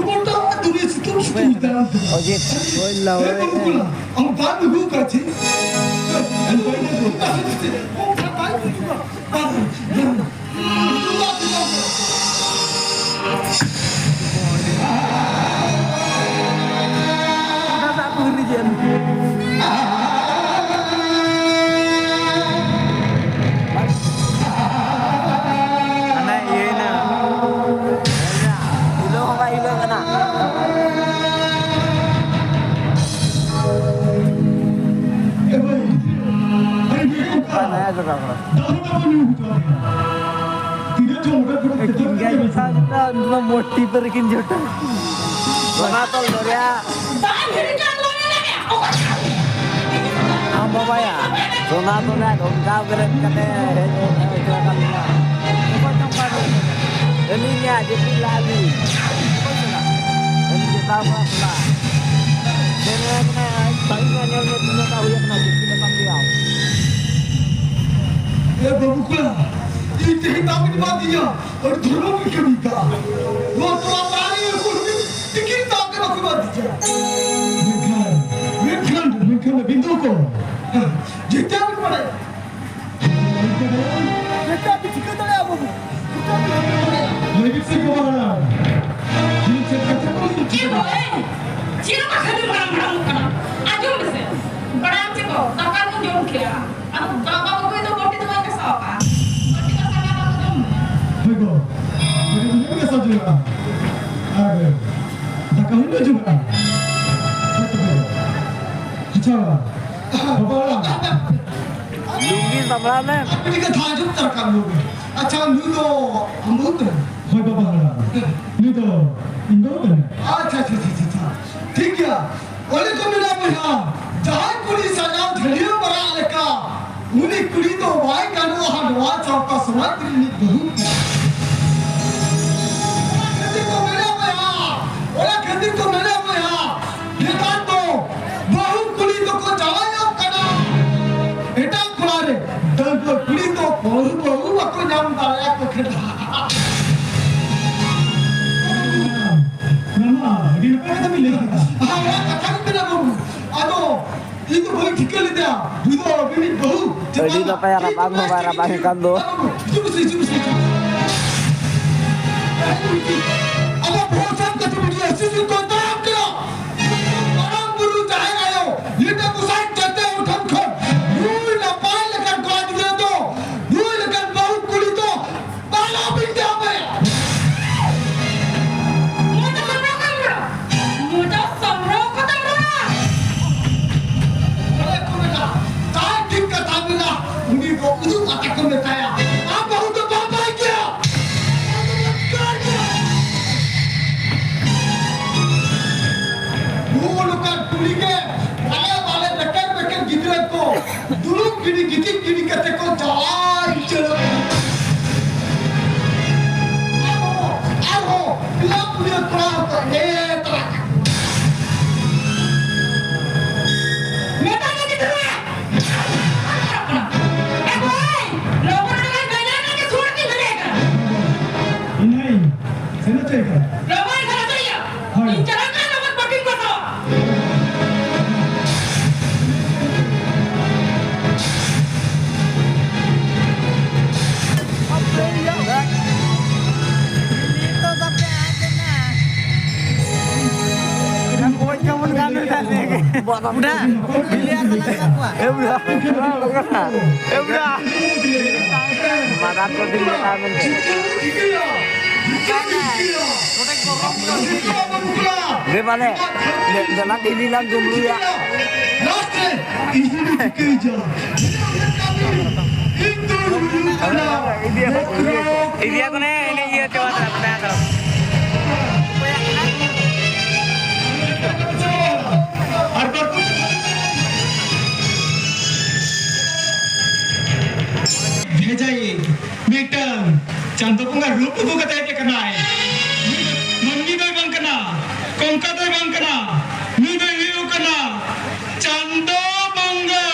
ᱜᱚᱴᱟ ᱫᱩᱱᱤᱭᱟᱹ ᱥᱤᱛᱩᱝ ᱥᱤᱛᱩᱝ ᱤᱧ ᱫᱟᱬᱟᱱ ᱠᱟᱱᱟ᱾ ᱚᱡᱤᱛ, ᱦᱳᱭ ᱞᱟᱣ ᱦᱮᱸ, ᱨᱮ᱾ ᱵᱟᱹᱵᱩ ᱠᱚᱲᱟ, ᱟᱢ ᱫᱟᱜ ᱟᱹᱜᱩ ᱟᱠᱟᱫ ᱪᱮ? ᱟᱢ ᱫᱟᱜ ᱟᱹᱜᱩ ᱟᱠᱟᱫ ᱪᱮ? ᱦᱟᱱᱮ ᱤᱭᱟᱹᱭᱱᱟ᱾ ᱦᱤᱞᱳᱜ ᱦᱚᱸ ᱵᱟᱭ ᱦᱤᱞᱳᱜ ᱠᱟᱱᱟ᱾ ᱵᱟᱝ, ᱦᱮᱸ, ᱡᱚᱜᱟᱲ ᱠᱚᱨᱟ᱾ ᱛᱤᱱᱟᱹᱜ ᱪᱚ ᱢᱚᱴᱟ ᱠᱚ ᱮᱠᱤᱱ ᱜᱮ ᱡᱚᱴᱟ, ᱩᱱᱠᱩ ᱢᱟ ᱢᱚᱴᱤ ᱯᱟᱨ ᱠᱤᱱ ᱡᱚᱴᱟ᱾ ᱥᱚᱱᱟᱛᱚᱞ ᱫᱚᱨᱭᱟ᱾ ᱟᱢ ᱵᱟᱵᱟᱭᱟ, ᱥᱚᱱᱟᱛᱚᱞ ᱭᱟ, ᱰᱷᱚᱝᱠᱟ ᱵᱮᱨᱮᱫ ᱠᱟᱛᱮ ᱦᱮᱡ ᱦᱚᱪᱚ ᱟᱠᱟᱫ ᱞᱮᱭᱟ᱾ ᱚᱠᱚᱭ ᱪᱚᱝ ᱵᱟᱭ ᱵᱮᱨᱮᱫ ᱠᱟᱛᱮ᱾ ᱟᱹᱞᱤᱧ ᱜᱮ ᱡᱟᱹᱯᱤᱫ ᱞᱟᱜᱼᱟ ᱞᱤᱧ᱾ ᱚᱠᱚᱭ ᱥᱚᱱᱟ? ᱟᱹᱞᱤᱧ ᱡᱚᱴᱟᱣ ᱠᱚᱲᱟ ᱥᱚᱱᱟ᱾ ᱥᱮᱱ ᱟᱠᱟᱱᱟᱭ, ᱟᱡ ᱴᱟᱭᱤᱢ ᱮ ᱧᱮᱞ ᱢᱮ, ᱛᱤᱱᱟᱹᱜ ᱴᱟ ᱦᱩᱭ ᱟᱠᱟᱱᱟ, ᱡᱟᱹᱯᱤᱫ ᱟᱠᱟᱫ ᱜᱮᱭᱟ᱾ ᱮ ᱵᱟᱹᱵᱩ ᱠᱚᱲᱟ, ᱤᱧ ᱛᱮᱦᱮᱧ ᱫᱟᱜ ᱵᱤᱱ ᱮᱢᱟ ᱫᱤᱧᱟ, ᱟᱹᱰᱤ ᱫᱷᱚᱨᱢᱚ ᱵᱤᱱ ᱠᱟᱹᱢᱤ ᱠᱟᱜᱼᱟ᱾ ᱱᱚᱣᱟ ᱴᱚᱞᱟ ᱯᱟᱲᱟ ᱨᱮ ᱚᱠᱚᱭ ᱦᱚᱸ ᱛᱤᱠᱤᱱ ᱫᱟᱜ ᱜᱮ ᱵᱟᱠᱚ ᱮᱢᱟ ᱫᱤᱧᱟ᱾ ᱢᱮᱱᱠᱷᱟᱱ, ᱢᱮᱱᱠᱷᱟᱱ, ᱢᱮᱱᱠᱷᱟᱱ ᱟᱹᱵᱤᱱ ᱫᱚ ᱚᱠᱚᱭ? ᱦᱮᱸ, ᱡᱮᱛᱮ ᱵᱤᱱ ᱵᱟᱲᱟᱭᱟ᱾ ᱪᱮᱫ ᱯᱮ ᱪᱤᱠᱟᱹ ᱫᱟᱲᱮᱭᱟᱜᱼᱟ ᱵᱟᱹᱵᱩ? ᱞᱟᱹᱜᱤᱫ ᱥᱮ ᱜᱚᱵᱟ ᱦᱟᱲᱟᱢ? ᱤᱧ ᱪᱮᱫ ᱠᱟᱛᱷᱟ ᱠᱚ ᱞᱟᱹᱭ ᱪᱮᱫ ᱦᱚᱪᱚ ᱦᱚᱸ ᱵᱟᱝ᱾ ᱪᱮᱫ ᱦᱚᱸ ᱵᱟᱝ ᱠᱷᱟᱹᱞᱤ ᱢᱟᱲᱟᱝ ᱢᱟᱲᱟᱝ ᱠᱟᱱᱟ᱾ ᱟᱸᱡᱚᱢ ᱢᱮᱥᱮ᱾ ᱵᱟᱲᱟᱭᱟᱢ ᱪᱮᱫ ᱠᱚ? ᱫᱟᱠᱟ ᱫᱚᱧ ᱡᱚᱢ ᱠᱮᱜᱼᱟ᱾ ᱟᱫᱚ ᱫᱟᱠᱟ ᱵᱟᱹᱵᱩᱭ ᱫᱚ ᱵᱟᱹᱴᱤ ᱫᱚ ᱵᱟᱭ ᱜᱷᱟᱥᱟᱣ ᱟᱠᱟᱫᱼᱟ᱾ ᱵᱟᱹᱴᱤ ᱜᱷᱟᱥᱟᱣ ᱠᱟᱛᱮ ᱫᱚ ᱡᱚᱢ ᱢᱮ᱾ ᱦᱳᱭ ᱜᱚ᱾ ᱵᱟᱹᱴᱤ ᱫᱚ ᱵᱟᱹᱧ ᱜᱷᱟᱥᱟᱣ ᱦᱚᱪᱚ ᱠᱟᱜᱼᱟ᱾ ᱟᱨ ᱫᱟᱠᱟ ᱦᱚᱸᱧ ᱡᱚᱢ ᱠᱟᱜᱼᱟ᱾ ᱟᱪᱪᱷᱟ᱾ ᱵᱟᱵᱟ ᱚᱲᱟᱜ᱾ ᱞᱩᱝᱜᱤ ᱥᱟᱢᱵᱲᱟᱣ ᱢᱮ᱾ ᱟᱯᱮ ᱴᱷᱤᱠ ᱠᱟᱛᱷᱟ ᱟᱸᱡᱚᱢ ᱛᱟᱨ ᱠᱟᱱ ᱱᱚᱰᱮ᱾ ᱟᱪᱪᱷᱟ, ᱱᱩᱭ ᱫᱚ ᱟᱢ ᱵᱟᱹᱦᱩ ᱠᱟᱱᱟᱭ? ᱦᱳᱭ ᱵᱟᱵᱟ ᱦᱟᱲᱟᱢ, ᱱᱩᱭ ᱫᱚ ᱤᱧ ᱵᱟᱹᱦᱩ ᱠᱟᱱᱟᱭ᱾ ᱟᱪᱪᱷᱟ, ᱟᱪᱪᱷᱟ, ᱟᱪᱪᱷᱟ, ᱟᱪᱪᱷᱟ, ᱴᱷᱤᱠ ᱜᱮᱭᱟ᱾ ᱚᱱᱮ ᱠᱚ ᱢᱮᱱᱟ ᱵᱚᱭᱦᱟ, ᱡᱟᱦᱟᱸᱭ ᱠᱩᱲᱤ ᱥᱟᱡᱟᱣ ᱡᱷᱟᱹᱞᱤᱭᱟᱹ ᱢᱟᱨᱟᱜ ᱞᱮᱠᱟ, ᱩᱱᱤ ᱠᱩᱲᱤ ᱫᱚ ᱵᱟᱭ ᱜᱟᱱᱚᱜᱼᱟ ᱱᱚᱣᱟ ᱥᱟᱶᱛᱟ ᱥᱚᱢᱟᱡᱽ ᱨᱤᱱᱤᱡ ᱵᱟᱹᱦᱩ᱾ ᱚᱱᱟ ᱠᱷᱟᱹᱛᱤᱨ ᱠᱚ ᱢᱮᱱᱟ ᱵᱚᱭᱦᱟ, ᱚᱱᱟ ᱠᱷᱟᱹᱛᱤᱨ ᱠᱚ ᱢᱮᱱᱟ ᱵᱚᱭᱦᱟ, ᱱᱮᱛᱟᱨ ᱫᱚ ᱵᱟᱹᱦᱩ ᱠᱩᱲᱤ ᱫᱚᱠᱚ ᱡᱟᱶᱟᱭᱚᱜ ᱠᱟᱱᱟ ᱮᱴᱟᱜ ᱠᱚᱲᱟ ᱨᱮ᱾ ᱰᱟᱺᱜᱩᱣᱟᱹ ᱠᱩᱲᱤ ᱫᱚ ᱵᱟᱹᱦᱩ, ᱵᱟᱹᱦᱩ ᱵᱟᱠᱚ ᱧᱟᱢ ᱫᱟᱲᱮᱭᱟᱠᱚ ᱠᱟᱱᱟ᱾ ᱱᱚᱣᱟ ᱢᱟ ᱟᱹᱰᱤ ᱱᱟᱯᱟᱭ ᱠᱟᱛᱷᱟ ᱵᱤᱱ ᱞᱟᱹᱭ ᱠᱮᱫᱟ᱾ ᱦᱮᱸ, ᱚᱱᱟ ᱠᱟᱛᱷᱟ ᱜᱮ ᱠᱟᱱᱟ ᱵᱟᱹᱵᱩ᱾ ᱟᱫᱚ ᱤᱧ ᱫᱚ ᱵᱟᱹᱧ ᱴᱷᱤᱠᱟᱹ ᱞᱮᱫᱟ, ᱱᱩᱭ ᱫᱚ ᱟᱹᱵᱤᱱᱤᱡ ᱵᱟᱹᱦᱩ᱾ ᱟᱹᱰᱤ ᱱᱟᱯᱟᱭ, ᱨᱟᱵᱟᱝ ᱦᱚᱸ ᱵᱟᱭ ᱨᱟᱵᱟᱝ ᱠᱟᱱ ᱫᱚ᱾ ᱦᱤᱡᱩᱜ ᱢᱮᱥᱮ, ᱦᱤᱡᱩᱜ ᱢᱮᱥᱮ, ᱦᱤᱡᱩᱜ ᱢᱮᱥᱮ᱾ ᱟᱫᱚ ᱵᱚᱦᱚᱜ ᱥᱟᱵ ᱠᱟᱛᱮ ᱵᱤᱱ ᱦᱤᱡᱩᱜᱼᱟ, ᱥᱤᱥᱤᱨ ᱠᱚ ᱛᱟᱲᱟᱢ ᱠᱮᱫᱟ᱾ ᱢᱟᱨᱟᱝ ᱵᱩᱨᱩ ᱡᱟᱦᱮᱨ ᱟᱭᱳ, ᱞᱤᱴᱟᱹ ᱜᱚᱸᱥᱟᱭ ᱡᱟᱛᱮ ᱩᱴᱷᱟᱹᱱ ᱠᱷᱚᱱ ᱱᱩᱭ ᱱᱟᱯᱟᱭ ᱞᱮᱠᱟᱱ ᱠᱚᱲᱟ ᱜᱤᱫᱽᱨᱟᱹ ᱫᱚ, ᱱᱩᱭ ᱞᱮᱠᱟᱱ ᱵᱟᱹᱦᱩ ᱠᱩᱲᱤ ᱫᱚ ᱵᱟᱞᱟ ᱵᱤᱱ ᱡᱟᱶᱟᱭᱟ᱾ ᱢᱚᱪᱟ ᱥᱟᱢᱵᱲᱟᱣ ᱠᱟᱜ ᱢᱮ᱾ ᱢᱚᱪᱟ ᱥᱟᱢᱵᱲᱟᱣ ᱠᱟᱛᱮ ᱨᱚᱲᱟ᱾ ᱚᱱᱮ ᱠᱚ ᱢᱮᱱᱟ, ᱡᱟᱦᱟᱸᱭ ᱴᱷᱤᱠ ᱠᱟᱛᱷᱟ ᱢᱮᱱᱟ, ᱩᱱᱤ ᱫᱚ ᱩᱫᱩᱜ ᱠᱟᱛᱮ ᱠᱚ ᱢᱮᱛᱟᱭᱟ᱾ ᱟᱢ ᱵᱟᱹᱦᱩ ᱫᱚ ᱵᱟᱢ ᱵᱟᱭ ᱜᱮᱭᱟ᱾ ᱱᱚᱜᱼᱚ ᱱᱚᱝᱠᱟᱱ ᱠᱩᱲᱤ ᱜᱮ ᱵᱟᱞᱮ ᱵᱟᱞᱮ ᱵᱮᱠᱮᱨ ᱵᱮᱠᱮᱨ ᱜᱤᱫᱽᱨᱟᱹ ᱠᱚ ᱫᱩᱲᱩᱵ ᱜᱤᱰᱤ, ᱜᱤᱛᱤᱡ ᱜᱤᱰᱤ ᱠᱟᱛᱮ ᱠᱚ ᱪᱟᱞᱟᱣ ᱩᱪᱟᱹᱲᱚᱜ ᱠᱟᱱᱟ᱾ ᱟᱨᱦᱚᱸ, ᱟᱨᱦᱚᱸ ᱯᱮᱭᱟ ᱯᱩᱱᱭᱟᱹ ᱠᱚᱲᱟ ᱦᱚᱸᱠᱚ ᱦᱮᱡ ᱛᱚᱨᱟ ᱠᱟᱱᱟ᱾ ᱢᱮᱛᱟ ᱢᱮ ᱜᱤᱫᱽᱨᱟᱹ! ᱮ ᱵᱷᱟᱹᱭ, ᱞᱚᱜᱚᱱ ᱞᱚᱜᱚᱱ ᱜᱟᱹᱰᱤ ᱨᱮᱱᱟᱜ ᱜᱮ ᱥᱩᱨ ᱨᱮ ᱛᱤᱸᱜᱩ ᱞᱮ ᱠᱟᱱᱟ᱾ ᱤᱧ ᱦᱚᱸᱧ ᱥᱮᱱᱚᱜ ᱪᱟᱹᱭ ᱠᱟᱱᱟ᱾ ᱞᱚᱜᱚᱱ ᱥᱮᱱᱚᱜ ᱪᱟᱹᱭ ᱭᱟ᱾ ᱦᱳᱭ᱾ ᱤᱧ ᱪᱟᱞᱟᱜ ᱠᱟᱱᱟ, ᱞᱚᱜᱚᱱ ᱯᱟᱹᱴᱤᱢ ᱠᱚᱥᱚᱜ᱾ ᱵᱩᱰᱷᱟ, ᱵᱤᱞᱤ ᱟᱨ ᱛᱟᱞᱟ ᱢᱮᱱᱟᱜ ᱠᱚᱣᱟ᱾ ᱮ ᱵᱩᱰᱷᱟ, ᱮ ᱵᱩᱰᱷᱟ᱾ ᱢᱟᱫᱟᱨ ᱠᱚ ᱫᱤᱱ ᱢᱮᱛᱟᱭ ᱢᱮᱱᱛᱮ᱾ ᱫᱮ ᱵᱟᱞᱮ, ᱫᱮ-, ᱫᱮᱞᱟ ᱰᱮᱞᱤ ᱞᱟᱝ ᱡᱩᱢᱲᱩᱭᱟ᱾ ᱤᱧ ᱫᱚ ᱪᱤᱠᱟᱹᱭ ᱪᱚ? ᱤᱧ ᱫᱚ ᱦᱩᱭᱩᱜ ᱠᱟᱱᱟ ᱤᱫᱤᱭᱟ ᱠᱚ ᱱᱮ, ᱮᱱᱮᱡ ᱤᱭᱟᱹ ᱪᱚ ᱟᱛᱨᱟ, ᱛᱟᱭᱟ ᱛᱟᱨᱟ᱾ ᱟᱨ ᱵᱟᱠᱚ ᱵᱷᱮᱡᱟᱭᱤᱡ ᱢᱤᱫᱴᱟᱝ ᱪᱟᱸᱫᱚ ᱵᱚᱸᱜᱟ ᱨᱩᱯ ᱩᱫᱩᱜ ᱠᱟᱛᱮ ᱦᱮᱡ ᱟᱠᱟᱱᱟᱭ᱾ ᱱᱩᱭ ᱫᱚ ᱢᱟᱹᱱᱢᱤ ᱫᱚᱭ ᱵᱟᱝ ᱠᱟᱱᱟ, ᱠᱚᱝᱠᱟ ᱫᱚᱭ ᱵᱟᱝ ᱠᱟᱱᱟ, ᱱᱩᱭ ᱫᱚᱭ ᱦᱩᱭᱩᱜ ᱠᱟᱱᱟ ᱪᱟᱸᱫᱚ ᱵᱚᱸᱜᱟ᱾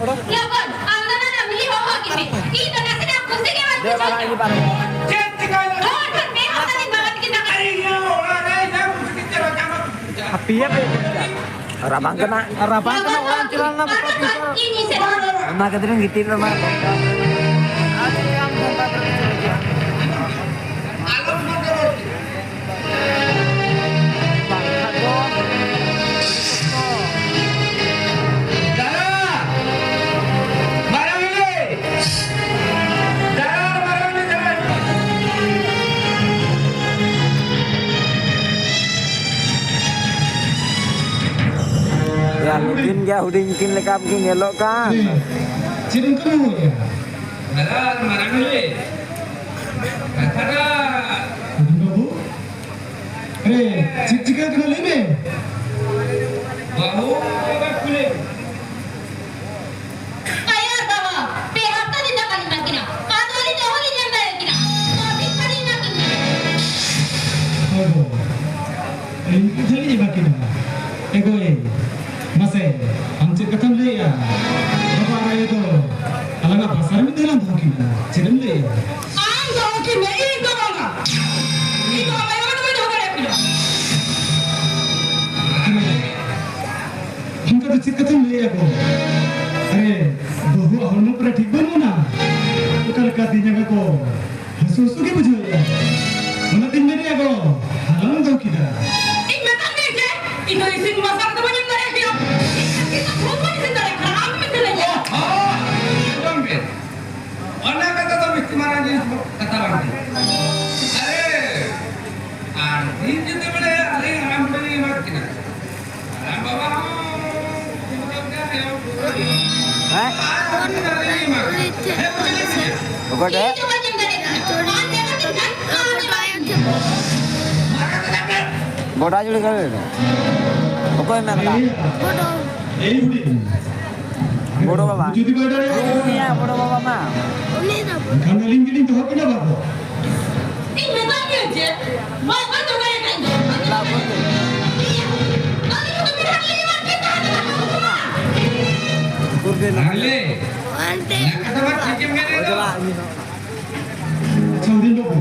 ᱞᱚᱜᱚᱱ, ᱟᱢ ᱫᱚ ᱚᱱᱟ ᱨᱟᱢᱞᱤ ᱦᱚᱦᱚ ᱟᱹᱜᱩᱭ ᱢᱮ᱾ ᱤᱧ ᱫᱚ ᱱᱟᱥᱮᱱᱟᱜ ᱠᱩᱥᱤ ᱜᱮ ᱵᱟᱹᱧ ᱵᱩᱡᱷᱟᱹᱣ ᱮᱫᱟ᱾ ᱪᱮᱫ ᱪᱤᱠᱟᱹᱭᱮᱱᱟ? ᱦᱚᱲ ᱴᱷᱮᱱ ᱯᱮ ᱦᱟᱯᱛᱟ ᱨᱤᱧ ᱵᱟᱜᱟᱣ ᱠᱮᱫᱟ᱾ ᱟᱨᱮ, ᱤᱧ ᱦᱚᱸ ᱚᱲᱟᱜ ᱨᱮ ᱤᱧ ᱦᱚᱸ ᱠᱩᱥᱤ ᱜᱮ ᱪᱟᱞᱟᱜ ᱠᱟᱱᱟ᱾ ᱦᱟᱯᱮᱭᱟ ᱯᱮ᱾ ᱨᱟᱵᱟᱝ ᱠᱟᱱᱟ᱾ ᱨᱟᱵᱟᱝ ᱠᱟᱱᱟ, ᱚᱲᱟᱜ ᱮᱢ ᱪᱟᱞᱟᱣ ᱞᱮᱱᱟ ᱵᱟᱯᱞᱟ ᱯᱤᱲ ᱠᱚ? ᱚᱱᱟ ᱠᱷᱟᱹᱛᱤᱨ ᱮᱢ ᱜᱤᱛᱤᱡ ᱞᱮᱱᱟ᱾ ᱟᱨ ᱪᱮᱫ ᱟᱢ ᱫᱚ ᱚᱱᱠᱟ ᱠᱚᱨᱮ ᱜᱤᱛᱤᱡ ᱞᱮᱱᱟ? ᱵᱟᱝᱠᱷᱟᱱ ᱫᱚ ᱫᱟᱫᱟ! ᱢᱟᱨᱟᱝ ᱦᱩᱭ! ᱫᱟᱫᱟ, ᱢᱟᱨᱟᱝ ᱦᱩᱭ ᱫᱟᱫᱟ! ᱭᱟ, ᱱᱩᱠᱤᱱ ᱜᱮ ᱦᱩᱰᱤᱧ ᱠᱤᱱ ᱞᱮᱠᱟ ᱠᱤᱱ ᱧᱮᱞᱚᱜ ᱠᱟᱱ᱾ ᱪᱮᱫ ᱮᱢ ᱠᱟᱹᱢᱤᱭᱮᱫᱼᱟ? ᱫᱟᱫᱟ, ᱢᱟᱨᱟᱝ ᱦᱩᱭ! ᱠᱟᱛᱷᱟ ᱫᱚ ᱦᱩᱰᱤᱧ ᱵᱟᱹᱵᱩ, ᱮ, ᱪᱮᱫ ᱪᱤᱠᱟᱹ ᱠᱟᱱᱟ ᱞᱟᱹᱭ ᱢᱮ? ᱵᱟᱹᱵᱩ, ᱟᱭᱳ ᱟᱨ ᱵᱟᱵᱟ, ᱯᱮ ᱦᱟᱯᱛᱟ ᱫᱤᱱ ᱫᱟᱠᱟ ᱞᱤᱧ ᱮᱢᱟ ᱠᱤᱱᱟ᱾ ᱯᱟᱸᱪ ᱣᱟᱞᱤ ᱫᱚ ᱚᱦᱚ ᱞᱤᱧ ᱮᱢ ᱫᱟᱲᱮ ᱠᱤᱱᱟ᱾ ᱛᱚ ᱛᱤᱥ ᱠᱷᱚᱱ ᱞᱤᱧ ᱮᱢᱟ ᱠᱤᱱᱟ? ᱦᱳᱭ ᱜᱚ, ᱤᱧ ᱠᱤᱛᱷᱟᱹ ᱞᱤᱧ ᱮᱢᱟ ᱠᱤᱱᱟ᱾ ᱮ ᱜᱚ, ᱮ, ᱢᱟᱥᱮ, ᱟᱢ ᱪᱮᱫ ᱠᱟᱛᱷᱟᱢ ᱞᱟᱹᱭᱮᱜᱼᱟ? ᱵᱟᱵᱟ ᱟᱨ ᱟᱭᱳ ᱫᱚ ᱟᱞᱟᱝᱟᱜ ᱵᱟᱥᱟ ᱨᱮ ᱢᱤᱫ ᱫᱷᱟᱣ ᱞᱟᱝ ᱫᱚᱦᱚ ᱠᱤᱱᱟ᱾ ᱪᱮᱫ ᱮᱢ ᱞᱟᱹᱭᱮᱜᱼᱟ? ᱟᱢ ᱫᱚᱦᱚ ᱠᱤᱱ ᱢᱮ, ᱤᱧ ᱫᱚ ᱵᱟᱝᱟ᱾ ᱤᱧ ᱫᱚ ᱟᱢ ᱟᱭᱳ ᱫᱚ ᱵᱟᱹᱧ ᱫᱚᱦᱚ ᱫᱟᱲᱮᱭᱟᱠᱤᱱᱟ᱾ ᱚᱱᱠᱟ ᱫᱚ ᱪᱮᱫ ᱠᱟᱛᱷᱟᱢ ᱞᱟᱹᱭᱮᱜᱼᱟ ᱜᱚ? ᱟᱨᱮ, ᱵᱟᱹᱦᱩᱣᱟᱜ ᱦᱚᱲᱢᱚ ᱯᱩᱨᱟᱹ ᱴᱷᱤᱠ ᱵᱟᱹᱱᱩᱜ ᱟᱱᱟ᱾ ᱚᱠᱟ ᱞᱮᱠᱟ ᱛᱤ ᱡᱟᱸᱜᱟ ᱠᱚ ᱦᱟᱹᱥᱩ ᱦᱟᱹᱥᱩ ᱜᱮ ᱵᱩᱡᱷᱟᱹᱣᱮᱜᱼᱟ᱾ ᱚᱱᱟᱛᱤᱧ ᱢᱮᱱᱮᱜᱼᱟ ᱜᱚ, ᱦᱟᱞᱟᱝ ᱫᱚᱦᱚ ᱠᱮᱫᱟ᱾ ᱤᱧ ᱢᱮᱛᱟᱢ ᱠᱟᱱ ᱪᱮ, ᱤᱧ ᱫᱚ ᱤᱥᱤᱱ ᱵᱟᱥᱟᱝ ᱫᱚ ᱵᱟᱹᱧ ᱮᱢ ᱫᱟᱲᱮᱭᱟᱜ ᱜᱮᱭᱟ᱾ ᱤᱧ ᱫᱚ ᱛᱷᱩᱢ ᱵᱟᱹᱧ ᱤᱥᱤᱱ ᱫᱟᱲᱮᱭᱟᱜ ᱠᱟᱱᱟ, ᱟᱢ ᱜᱮᱢ ᱤᱥᱤᱱ ᱫᱟᱲᱮᱭᱟᱜ ᱠᱟᱱᱟ᱾ ᱚ, ᱦᱚᱸ, ᱟᱸᱡᱚᱢ ᱵᱤᱱ᱾ ᱚᱱᱟ ᱠᱟᱛᱷᱟ ᱫᱚ ᱵᱤᱥᱛᱤ ᱢᱟᱨᱟᱝ ᱡᱤᱱᱤᱥ ᱠᱟᱛᱷᱟ ᱵᱟᱝ ᱠᱟᱱᱟ᱾ ᱟᱨᱮ, ᱵᱚᱰᱮ? ᱵᱚᱰᱟ ᱡᱩᱲᱤ ᱠᱟᱹᱢᱤ ᱢᱮ᱾ ᱚᱠᱚᱭ ᱢᱮᱱ ᱠᱟᱫᱟ? ᱵᱚᱰᱚ ᱵᱟᱵᱟ᱾ ᱡᱩᱫᱤ ᱵᱟᱭ ᱫᱟᱲᱮᱭᱟᱜᱼᱟ, ᱩᱱᱤᱭᱟᱜ ᱵᱚᱰᱚ ᱵᱟᱵᱟ ᱢᱟ᱾ ᱮᱱᱠᱷᱟᱱ ᱟᱹᱞᱤᱧ ᱜᱮᱞᱤᱧ ᱫᱚᱦᱚ ᱠᱤᱱᱟ ᱵᱟᱨ ᱫᱚ᱾ ᱤᱧ ᱢᱮᱛᱟᱜ ᱢᱮᱭᱟ ᱡᱮ ᱵᱟᱭ ᱵᱟᱭ ᱫᱚᱦᱚᱭᱟ ᱠᱟᱱ ᱫᱚ᱾ ᱟᱹᱞᱤᱧ ᱦᱚᱸ ᱠᱟᱹᱢᱤ ᱨᱮ ᱦᱟᱸᱜ ᱞᱤᱧ ᱮᱢᱟ ᱯᱮ ᱛᱟᱦᱮᱸ ᱠᱟᱱᱟ᱾ ᱟᱞᱮ᱾ ᱚᱱᱛᱮ᱾ ᱠᱟᱛᱷᱟ ᱢᱟ ᱴᱷᱤᱠ ᱜᱮᱢ ᱢᱮᱱᱮᱫ ᱫᱚ᱾ ᱟᱪᱪᱷᱟ, ᱦᱩᱰᱤᱧ ᱵᱟᱹᱵᱩ᱾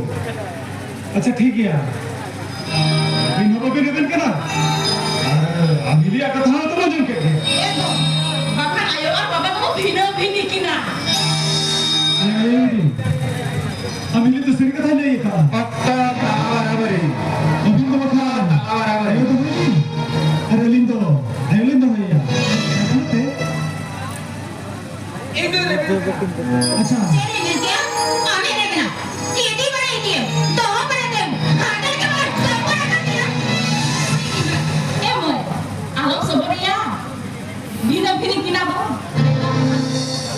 ᱟᱪᱪᱷᱟ, ᱴᱷᱤᱠ ᱜᱮᱭᱟ᱾ ᱟᱹᱵᱤᱱ ᱦᱚᱸ ᱵᱟᱹᱵᱤᱱ ᱨᱮᱵᱮᱱ ᱠᱟᱱᱟ? ᱟᱨ ᱟᱢ ᱦᱤᱞᱤᱭᱟᱜ ᱠᱟᱛᱷᱟ ᱦᱚᱸ ᱛᱚ ᱟᱸᱡᱚᱢ ᱠᱮᱫ ᱜᱮ᱾ ᱮ ᱜᱚ, ᱵᱟᱠᱷᱟᱱ ᱟᱭᱳ ᱟᱨ ᱵᱟᱵᱟ ᱫᱚᱠᱚ ᱵᱷᱤᱱᱟᱹ ᱵᱷᱤᱱᱤ ᱠᱤᱱᱟ᱾ ᱟᱭᱳ, ᱟᱭᱳ, ᱟᱭᱳ᱾ ᱟᱢ ᱦᱤᱞᱤ ᱫᱚ ᱥᱟᱹᱨᱤ ᱠᱟᱛᱷᱟᱭ ᱞᱟᱹᱭ ᱟᱠᱟᱫᱼᱟ᱾ ᱚᱠᱛᱚ ᱵᱟᱨᱟᱵᱟᱨᱤ᱾ ᱟᱹᱵᱤᱱ ᱫᱚ ᱵᱟᱠᱷᱟᱱ ᱵᱟᱨᱟᱵᱟᱨᱤ᱾ ᱟᱭᱳ ᱫᱚᱦᱚᱭ ᱵᱤᱱ᱾ ᱟᱨ ᱟᱹᱞᱤᱧ ᱫᱚ ᱟᱭᱳ ᱞᱤᱧ ᱫᱚᱦᱚᱭᱮᱭᱟ᱾ ᱟᱪᱪᱷᱟ᱾ ᱪᱮᱫ ᱮ ᱢᱮᱱ ᱠᱮᱜᱼᱟ? ᱟᱢᱮ ᱢᱮᱱ ᱠᱟᱱᱟ, ᱤᱫᱤ ᱵᱟᱲᱟᱭ ᱤᱫᱤᱭᱮᱢ, ᱫᱚᱦᱚ ᱵᱟᱲᱟᱭ ᱛᱮᱢ, ᱦᱟᱴ ᱨᱮᱜᱮ ᱵᱟᱭ ᱥᱚᱵᱚᱨ ᱟᱠᱟᱫ ᱢᱮᱭᱟ᱾ ᱮ ᱢᱟᱹᱭ, ᱟᱞᱚᱢ ᱥᱚᱵᱚᱨᱮᱭᱟ᱾ ᱵᱷᱤᱱᱟᱹ ᱵᱷᱤᱱᱤ ᱠᱤᱱᱟ ᱵᱚ᱾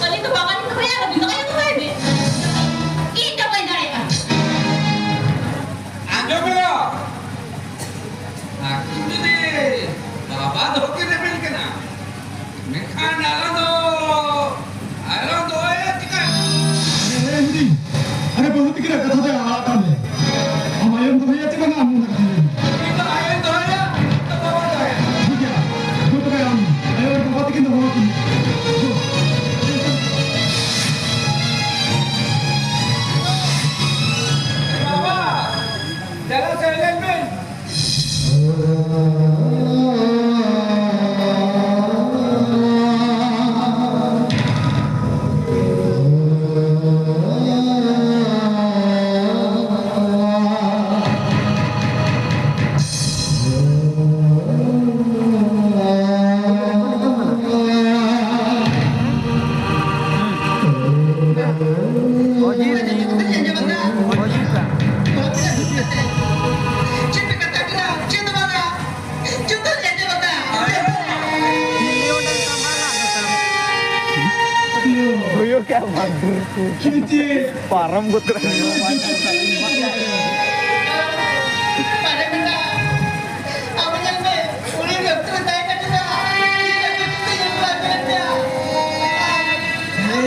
ᱟᱹᱞᱤᱧ ᱫᱚ ᱵᱟᱵᱟ ᱞᱤᱧ ᱫᱚᱦᱚᱭᱟ, ᱟᱹᱵᱤᱱ ᱫᱚ ᱟᱭᱳ ᱫᱚᱦᱚᱭ ᱵᱤᱱ᱾ ᱤᱧ ᱫᱚ ᱵᱟᱹᱧ ᱫᱟᱲᱮᱭᱟᱜᱼᱟ᱾ ᱟᱸᱡᱚᱢ ᱢᱮ᱾ ᱟᱹᱠᱤᱱ ᱡᱩᱫᱤ ᱵᱟᱵᱟ ᱫᱚᱦᱚ ᱠᱤᱱ ᱨᱮᱵᱮᱱ ᱠᱟᱱᱟ, ᱢᱮᱱᱠᱷᱟᱱ ᱟᱞᱟᱝ ᱫᱚ, ᱟᱞᱟᱝ ᱫᱚ ᱪᱤᱠᱟ? ᱯᱟᱨᱚᱢ ᱜᱚᱫ ᱠᱟᱱᱟ᱾ ᱟᱨᱮ ᱵᱮᱴᱟ, ᱟᱵᱚ ᱧᱮᱞ ᱢᱮ, ᱩᱱᱤ ᱰᱟᱠᱛᱟᱨ ᱛᱟᱦᱮᱸ ᱠᱟᱱᱟ᱾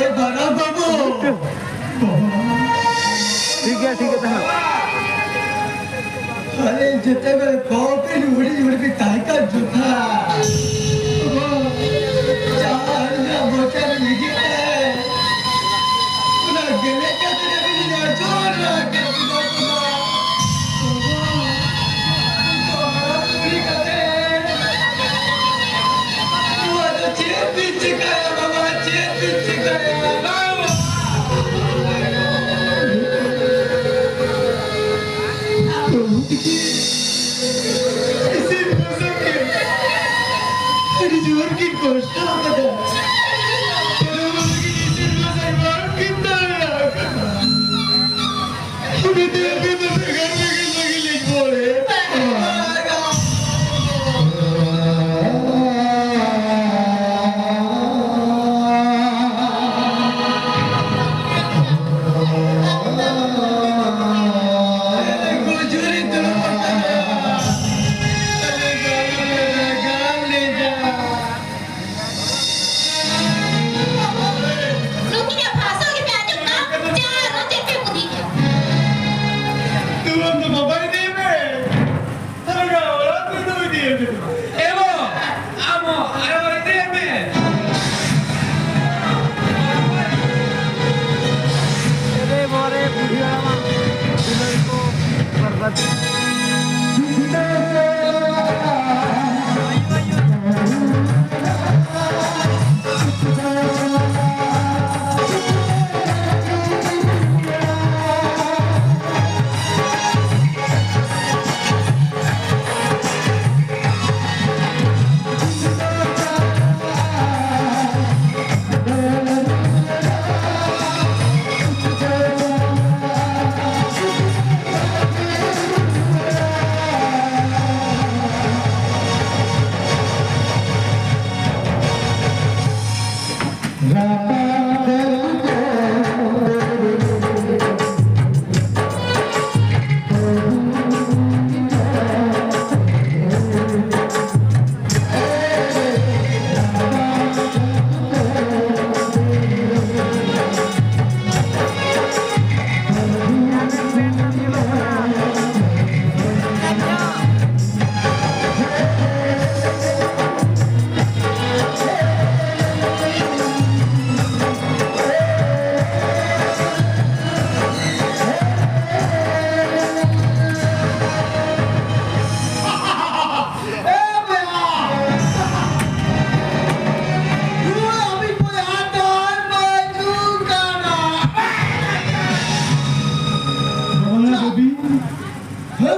ᱮ ᱵᱟᱲᱟ ᱵᱟᱹᱵᱩ᱾ ᱴᱷᱤᱠ ᱜᱮᱭᱟ, ᱴᱷᱤᱠ ᱜᱮᱭᱟ, ᱛᱟᱦᱮᱸ᱾ ᱟᱞᱮ ᱡᱮᱛᱮ ᱵᱮᱲᱮ ᱠᱚᱯᱤ ᱦᱩᱰᱤᱧ ᱦᱩᱰᱤᱧ ᱛᱟᱦᱮᱸ ᱠᱟᱱ ᱡᱚᱠᱷᱟ, ᱡᱟᱦᱟᱸ ᱨᱮᱱᱟᱜ ᱢᱚᱪᱟ ᱨᱮ ᱞᱤᱜᱤ ᱛᱟᱦᱮᱸ, ᱚᱱᱟ ᱜᱮᱞᱮ ᱠᱟᱛᱮ ᱨᱮ ᱵᱤᱱ ᱟᱸᱡᱚᱢ ᱨᱟᱜ ᱠᱮᱫ ᱠᱤᱱᱟ ᱵᱟᱵᱟ᱾ ᱵᱟᱵᱟ, ᱩᱱᱠᱩ ᱦᱟᱲᱟᱢ ᱵᱩᱲᱦᱤ ᱠᱟᱛᱮ, ᱱᱚᱣᱟ ᱫᱚ ᱪᱮᱫ ᱵᱤᱱ ᱪᱤᱠᱟᱹᱭᱟ ᱵᱟᱵᱟ, ᱪᱮᱫ ᱵᱤᱱ ᱪᱤᱠᱟᱹᱭᱟ? ᱤᱥᱤᱱ ᱵᱟᱥᱟᱝ ᱜᱮ ᱟᱹᱰᱤ ᱡᱳᱨ ᱠᱤᱱ ᱠᱚᱥᱴᱚ ᱟᱠᱟᱫᱟ᱾ ᱛᱚᱵᱮ ᱚᱱᱟ ᱞᱟᱹᱜᱤᱫ ᱤᱥᱤᱱ ᱵᱟᱥᱟᱝ ᱵᱟᱝ ᱠᱤᱱ ᱫᱟᱲᱮᱭᱟᱜ ᱠᱟᱱᱟ᱾ ᱚᱱᱟᱛᱮ ᱟᱯᱮ ᱫᱚ ᱵᱷᱮᱜᱟᱨ ᱵᱷᱮᱜᱟᱨ ᱞᱟᱹᱜᱤᱫ ᱞᱤᱧ ᱢᱚᱱᱮᱭᱮᱫ ᱯᱮᱭᱟ᱾ ᱱᱩᱠᱤᱱᱟᱜ ᱵᱷᱟᱥᱟ ᱜᱮᱯᱮ ᱟᱸᱡᱚᱢ ᱫᱟ? ᱪᱮᱫ ᱟᱨ ᱪᱮᱫ ᱯᱮ ᱵᱩᱫᱷᱤᱭᱮᱫᱼᱟ? ᱛᱩᱨᱟᱹᱢ ᱫᱚ ᱵᱟᱵᱟ ᱤᱫᱤᱭᱮ ᱢᱮ᱾ ᱛᱷᱟᱱᱟ ᱚᱲᱟᱜ ᱠᱷᱚᱱ ᱫᱚ ᱤᱫᱤᱭᱮ ᱢᱮ᱾ ᱮ ᱵᱟᱵᱟ, ᱟᱢ ᱦᱚᱸ ᱟᱨᱚ ᱤᱫᱤᱭᱮ ᱢᱮ᱾ ᱮᱨᱮ ᱵᱟᱵᱟ ᱨᱮ, ᱵᱩᱰᱷᱤ ᱦᱟᱲᱟᱢᱟᱜ ᱫᱩᱞᱟᱹᱲ ᱠᱚ ᱵᱚᱨᱵᱟᱫ᱾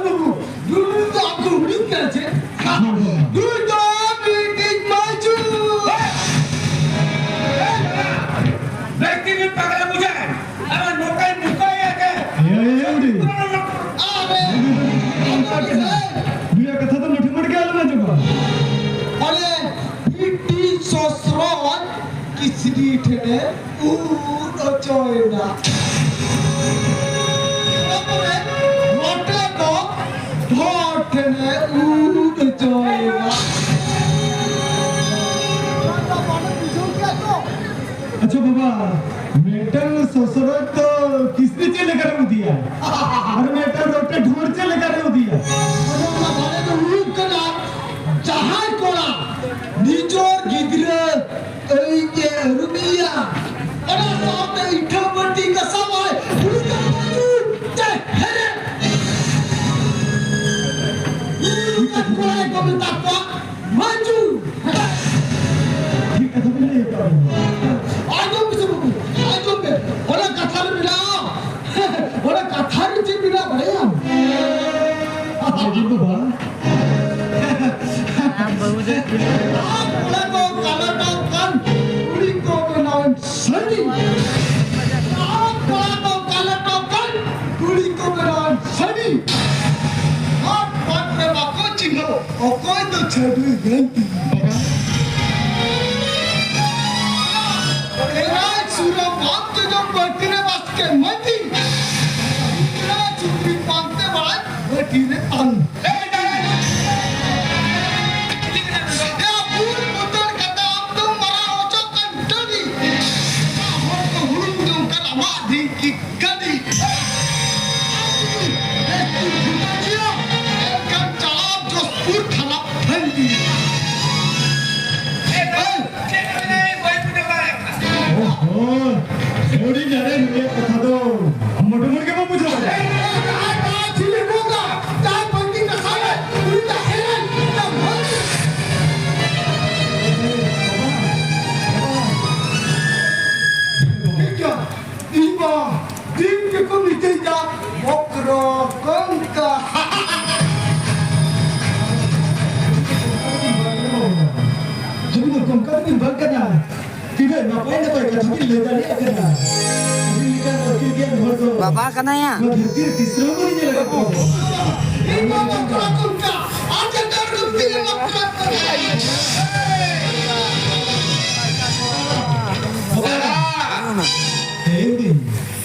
ᱵᱟᱹᱵᱩ, ᱱᱩᱭ ᱫᱚ ᱟᱵᱚ ᱦᱩᱰᱤᱧ ᱠᱟᱱᱟ ᱪᱮ? ᱱᱩᱭ ᱫᱚ ᱢᱤᱫᱴᱤᱡ ᱢᱟᱹᱡᱩ᱾ ᱵᱮᱠᱛᱤ ᱵᱤᱱ ᱯᱟᱜᱽᱞᱟ ᱵᱩᱡᱷᱟᱹᱣ᱾ ᱟᱨ ᱱᱚᱝᱠᱟᱭ ᱱᱚᱝᱠᱟᱭᱟ ᱡᱮ ᱮᱭ, ᱮᱭ, ᱮᱭ, ᱩᱰᱤ᱾ ᱟᱨᱮ, ᱱᱩᱭᱟᱜ ᱠᱟᱛᱷᱟ ᱫᱚ ᱢᱤᱴᱷᱤ ᱢᱟᱹᱴᱤ ᱜᱮ ᱟᱞᱚᱢ ᱟᱸᱡᱚᱢᱟ᱾ ᱟᱨᱮ, ᱵᱤᱴᱤ ᱥᱚᱥᱨᱚᱡ ᱠᱤᱥᱱᱤ ᱴᱷᱮᱱᱮ ᱩᱫ ᱚᱪᱚᱭᱮᱱᱟ᱾ ᱚᱱᱟ ᱯᱚᱨᱮ ᱨᱚᱴᱮ ᱫᱚ ᱰᱷᱚᱲ ᱴᱷᱮᱱᱮ ᱩᱫ ᱚᱪᱚᱭᱮᱱᱟ᱾ ᱟᱪᱪᱷᱟ ᱵᱟᱵᱟ, ᱢᱤᱫᱴᱟᱝ ᱥᱚᱥᱨᱚᱡ ᱫᱚ ᱠᱤᱥᱱᱤ ᱪᱮᱫ ᱞᱮᱠᱟᱨᱮ ᱩᱫᱤᱭᱟ? ᱟᱨ ᱢᱤᱫᱴᱟᱝ ᱨᱚᱴᱮ ᱰᱷᱚᱲ ᱪᱮᱫ ᱞᱮᱠᱟᱨᱮ ᱩᱫᱤᱭᱟ? ᱚᱱᱟ ᱵᱟᱨᱮ ᱫᱚ ᱦᱩᱭᱩᱜ ᱠᱟᱱᱟ, ᱡᱟᱦᱟᱸᱭ ᱠᱚᱲᱟ ᱱᱤᱡᱚᱨ ᱜᱤᱫᱽᱨᱟᱹ ᱟᱹᱭᱤᱡ ᱮ ᱟᱹᱨᱩᱵᱤᱭᱟ, ᱚᱱᱟ ᱥᱟᱶᱛᱮ ᱤᱴᱷᱟᱹ ᱵᱟᱹᱴᱤ ᱜᱟᱥᱟᱣᱟᱭ, ᱩᱱᱤ ᱫᱚ ᱢᱟᱹᱡᱩ ᱪᱮ ᱦᱮᱨᱮ᱾ ᱩᱱᱤ ᱞᱮᱠᱟᱱ ᱠᱚᱲᱟ ᱜᱮᱠᱚ ᱢᱮᱛᱟ ᱠᱚᱣᱟ ᱢᱟᱹᱡᱩ᱾ ᱴᱷᱤᱠ ᱠᱟᱛᱷᱟ ᱵᱤᱱ ᱞᱟᱹᱭ ᱟᱠᱟᱫ ᱵᱚᱱᱟ᱾ ᱟᱸᱡᱚᱢ ᱢᱮᱥᱮ ᱵᱟᱹᱵᱩ, ᱟᱸᱡᱚᱢ ᱢᱮ᱾ ᱚᱱᱟ ᱠᱟᱛᱷᱟ ᱨᱮ ᱢᱮᱱᱟᱜᱼᱟ, ᱚᱱᱟ ᱠᱟᱛᱷᱟ ᱨᱮ ᱪᱮᱫ ᱢᱮᱱᱟᱜᱼᱟ ᱵᱟᱲᱟᱭᱟᱢ? ᱢᱟᱹᱡᱷᱤ ᱵᱟᱵᱟ᱾ ᱟᱢ ᱵᱟᱹᱵᱩ ᱫᱚ ᱠᱩᱞᱤ ᱟᱢ ᱠᱚᱲᱟ ᱠᱚ ᱠᱟᱞᱟ ᱴᱚᱜ ᱠᱟᱱ ᱠᱩᱲᱤ ᱠᱚ ᱵᱮᱱᱟᱣ ᱥᱟᱹᱰᱤ᱾ ᱟᱢ ᱠᱚᱲᱟ ᱠᱚ ᱠᱟᱞᱟ ᱴᱚᱜ ᱠᱟᱱ ᱠᱩᱲᱤ ᱠᱚ ᱵᱮᱱᱟᱣ ᱥᱟᱹᱰᱤ᱾ ᱦᱟᱴ ᱯᱟᱴ ᱨᱮ ᱵᱟᱠᱚ ᱪᱤᱱᱦᱟᱹᱣ ᱚᱠᱚᱭ ᱫᱚ ᱪᱷᱟᱹᱰᱩᱭ ᱜᱟᱹᱱᱛᱤ᱾ ᱮᱨᱟᱭ ᱥᱩᱨᱚ ᱵᱟᱢ ᱡᱚᱡᱚᱢ ᱵᱟᱹᱴᱤ ᱨᱮ ᱵᱟᱥᱠᱮ ᱢᱟᱹᱴᱤ᱾ ᱮᱨᱟᱭ ᱥᱩᱠᱨᱤ ᱯᱟᱱᱛᱮ ᱵᱟᱲᱟᱭ ᱵᱟᱹᱴᱤ ᱨᱮ ᱛᱟᱹᱨᱩᱵ᱾ ᱮᱭᱟ ᱵᱩᱞ ᱵᱩᱴᱟᱹᱲ ᱠᱟᱛᱮ ᱟᱢ ᱫᱚᱢ ᱢᱟᱨᱟᱣ ᱦᱚᱪᱚᱜ ᱠᱟᱱ ᱴᱟᱺᱰᱤ᱾ ᱮᱴᱟᱜ ᱦᱚᱲ ᱠᱚ ᱦᱩᱲᱩᱝ ᱡᱚᱝ ᱠᱟᱱ ᱟᱢᱟᱜ ᱰᱷᱤᱝᱠᱤ ᱜᱟᱹᱰᱤ᱾ ᱟᱢ ᱡᱩᱫᱤ ᱵᱮᱥ ᱴᱷᱤᱠ ᱵᱩᱴᱟᱹ ᱜᱮᱭᱟ, ᱮᱱᱠᱷᱟᱱ ᱪᱟᱞᱟᱣ ᱡᱚᱥᱯᱩᱨ ᱛᱷᱟᱱᱟ ᱯᱷᱟᱹᱱᱰᱤ᱾ ᱱᱟᱯᱟᱭ ᱱᱟᱯᱟᱭ ᱠᱟᱛᱷᱟ ᱵᱤᱱ ᱞᱟᱹᱭ ᱫᱟᱲᱮᱭᱟᱜ ᱠᱟᱱᱟ᱾ ᱟᱹᱵᱤᱱ ᱞᱮᱠᱟᱱ ᱟᱹᱠᱤᱞ ᱜᱮᱭᱟᱱ ᱦᱚᱲ ᱫᱚ ᱵᱟᱵᱟ ᱠᱟᱱᱟᱭᱟ᱾ ᱱᱚᱣᱟ ᱫᱷᱟᱹᱨᱛᱤ ᱨᱮ ᱛᱤᱥ ᱨᱮᱦᱚᱸ ᱵᱟᱹᱞᱤᱧ ᱧᱮᱞ ᱟᱠᱟᱫ ᱠᱚᱣᱟ᱾ ᱤᱧ ᱵᱟᱵᱟ ᱠᱚᱲᱟ ᱠᱚ ᱚᱱᱠᱟ ᱟᱨ ᱡᱚᱛᱚ ᱦᱚᱲ ᱠᱚ ᱛᱤ ᱨᱮ ᱵᱟᱠᱚ ᱨᱟᱠᱟᱵ ᱠᱟᱱᱟ᱾ ᱦᱮᱸ, ᱤᱧ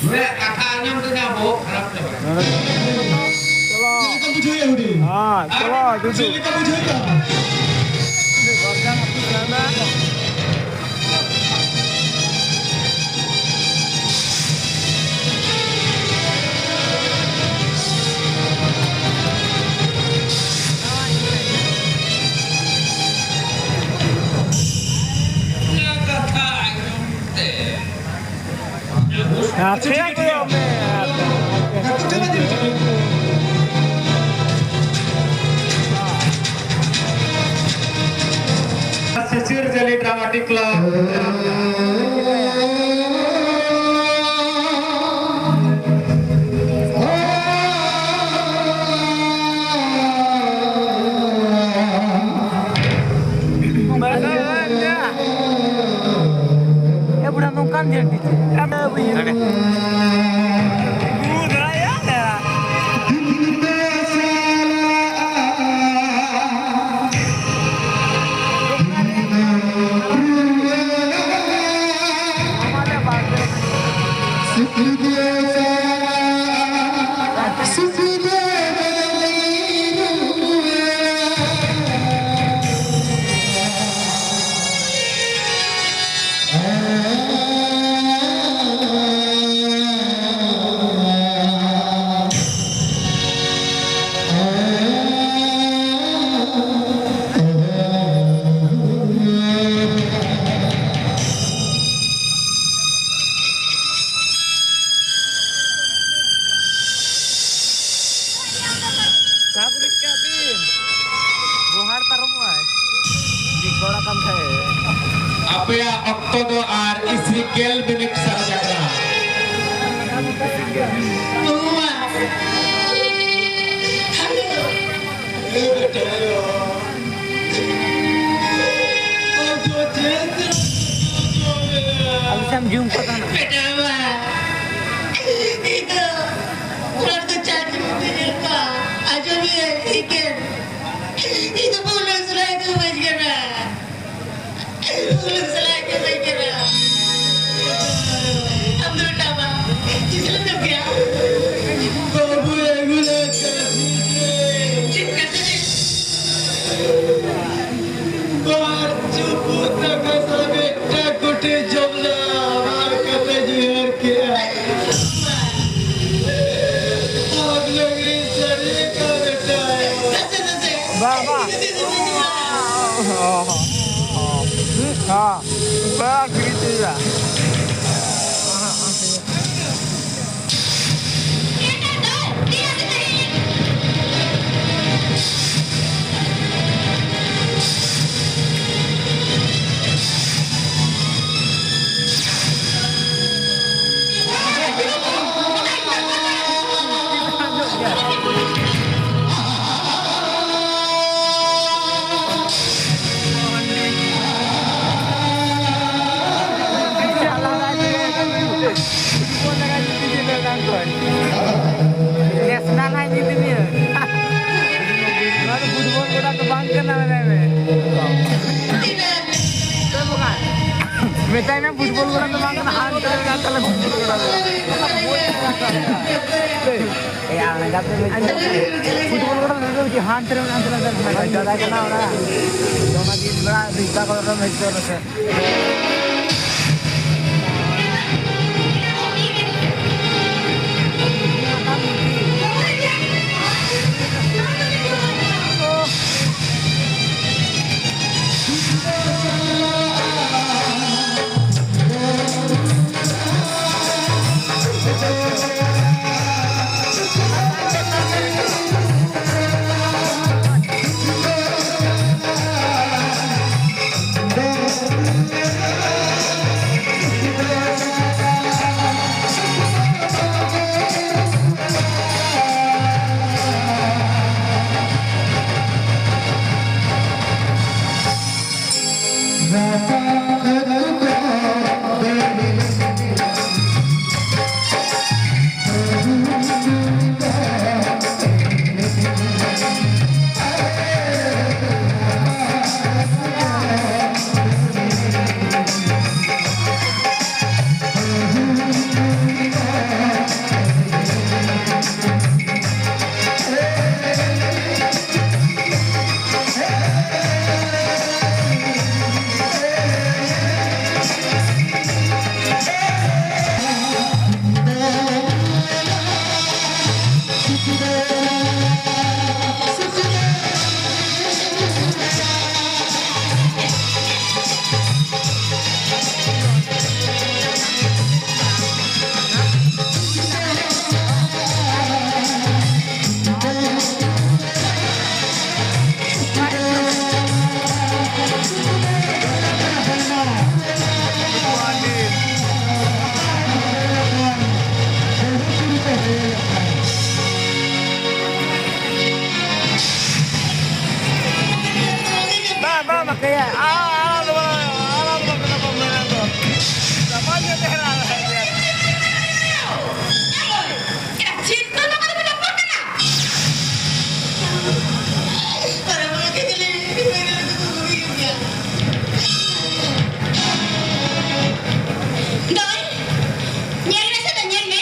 ᱱᱩᱭᱟᱜ ᱠᱟᱛᱷᱟ ᱟᱸᱡᱚᱢ ᱛᱮᱜᱮ ᱵᱚᱦᱚᱜ ᱠᱷᱟᱨᱟᱯ ᱪᱟᱵᱟᱭᱮᱱᱟ᱾ ᱪᱮᱫ ᱞᱮᱠᱟ ᱵᱩᱡᱷᱟᱹᱣᱮᱫᱼᱟ ᱦᱩᱰᱤᱧ? ᱦᱮᱸ, ᱪᱚᱞᱚ, ᱪᱮᱫ ᱞᱮᱠᱟ ᱵᱩᱡᱷᱟᱹᱣᱮᱫᱼᱟ? ᱠᱟᱛᱷᱟ ᱟᱸᱡᱚᱢ ᱛᱮ ᱟᱪᱪᱷᱟ, ᱴᱷᱤᱠ ᱜᱮᱭᱟ᱾ ᱥᱤᱥᱤᱨ ᱡᱟᱹᱞᱤ ᱰᱨᱟᱢᱟᱴᱤᱠ ᱠᱞᱟᱵᱽ᱾ ᱮ ᱵᱩᱰᱷᱟ, ᱱᱚᱝᱠᱟᱱ ᱡᱷᱟᱹᱱᱴᱤ ᱪᱮᱫ? ᱮ ᱵᱩᱰᱷᱟ᱾ ᱥᱟᱵ ᱨᱤᱠᱟᱹ ᱵᱤᱱ᱾ ᱜᱚᱦᱟᱲ ᱯᱟᱨᱚᱢᱚᱜᱼᱟᱭ᱾ ᱵᱤᱠᱚᱲ ᱟᱠᱟᱱ ᱠᱷᱟᱡ ᱮ᱾ ᱟᱯᱮᱭᱟᱜ ᱚᱠᱛᱚ ᱫᱚ ᱟᱨ ᱤᱥᱤ ᱜᱮᱞ ᱢᱤᱱᱤᱴ ᱥᱟᱨᱮᱡ ᱟᱠᱟᱱᱟ᱾ ᱡᱩᱢ ᱠᱚ ᱛᱟᱦᱮᱱᱟ᱾ ᱵᱮᱴᱟ ᱵᱟᱵᱟ, ᱤᱧ ᱫᱚ ᱦᱚᱲ ᱫᱚ ᱪᱟᱴ ᱧᱩᱛᱩᱢ ᱧᱮᱞ ᱠᱚᱣᱟ, ᱟᱸᱡᱚᱢ ᱤᱭᱟᱹ ᱮᱠᱮᱱ ᱤᱧ ᱫᱚ ᱵᱩᱞᱩᱝ ᱥᱟᱞᱟᱭ ᱫᱚ ᱵᱟᱹᱧ ᱠᱟᱱᱟ᱾ ᱵᱩᱞᱩᱝ ᱥᱟᱞᱟᱭ ᱫᱚ ᱵᱟᱹᱧ ᱠᱟᱱᱟ᱾ ᱟᱢ ᱫᱚ ᱵᱮᱴᱟ ᱵᱟᱵᱟ, ᱪᱮᱫ ᱞᱮᱠᱟ ᱜᱮᱭᱟ? ᱵᱟᱹᱵᱩ ᱟᱹᱜᱩ ᱞᱮ ᱠᱟᱹᱥᱤ ᱛᱮ᱾ ᱪᱮᱫ ᱠᱟᱹᱥᱤ ᱛᱮ? ᱵᱟᱨ ᱪᱩᱯᱩᱫ ᱫᱟᱠᱟ ᱥᱟᱞᱟᱜ ᱢᱤᱫᱴᱟᱝ ᱠᱩᱴᱤ ᱡᱚᱢ ᱞᱮ ᱟᱨ ᱠᱟᱛᱮ ᱡᱤᱦᱟᱹᱨ ᱠᱮᱜᱼᱟ᱾ ᱟᱢ ᱞᱟᱹᱜᱤᱫ ᱥᱟᱹᱨᱤ ᱠᱟ ᱵᱮᱴᱟ᱾ ᱵᱟ, ᱵᱟ᱾ ᱦᱚᱸ, ᱦᱚᱸ᱾ ᱵᱟ, ᱠᱤᱨᱤᱧ ᱛᱮᱭᱟ᱾ ᱱᱮᱥᱱᱟᱞ ᱦᱟᱭ ᱧᱩᱛᱩᱢᱤᱭᱟᱹ᱾ ᱱᱚᱣᱟ ᱫᱚ ᱯᱷᱩᱴᱵᱚᱞ ᱜᱚᱰᱟ ᱫᱚ ᱵᱟᱝ ᱠᱟᱱᱟ, ᱢᱮᱛᱟᱭ ᱢᱮ᱾ ᱢᱮᱛᱟᱭ ᱢᱮ, ᱯᱷᱩᱴᱵᱚᱞ ᱜᱚᱰᱟ ᱫᱚ ᱵᱟᱝ ᱠᱟᱱᱟ, ᱦᱟᱱᱛᱮ ᱨᱮ ᱢᱮᱱᱟᱜ ᱛᱟᱞᱮ ᱯᱷᱩᱴᱵᱚᱞ ᱜᱚᱰᱟ ᱫᱚ᱾ ᱮᱭ, ᱟᱬᱜᱟᱛ ᱨᱮ ᱯᱷᱩᱴᱵᱚᱞ ᱜᱚᱰᱟ ᱫᱚ ᱦᱟᱱᱛᱮ ᱨᱮ ᱢᱮᱱᱟᱜ ᱛᱟᱞᱮ, ᱵᱟᱰᱟᱭ ᱠᱟᱱᱟ ᱚᱱᱟ᱾ ᱚᱱᱟ ᱫᱤᱱ ᱵᱮᱲᱟ ᱫᱤᱥᱛᱟ ᱠᱚ ᱨᱮ ᱢᱮᱪ ᱠᱚ ᱨᱮ ᱥᱮ᱾ ᱟᱞᱟᱝ ᱫᱚ ᱵᱟᱝ, ᱟᱞᱟᱝ ᱫᱚ ᱵᱟᱝ, ᱟᱞᱟᱝ ᱫᱚ ᱵᱟᱝ, ᱟᱞᱟᱝ ᱫᱚ ᱵᱟᱝ᱾ ᱪᱮᱫ ᱠᱚ ᱱᱚᱝᱠᱟ ᱫᱚᱯᱮ ᱨᱚᱯᱚᱲ ᱠᱟᱱᱟ? ᱫᱚᱭ, ᱧᱮᱞ ᱢᱮᱥᱮ ᱫᱚ, ᱧᱮᱞ ᱢᱮ᱾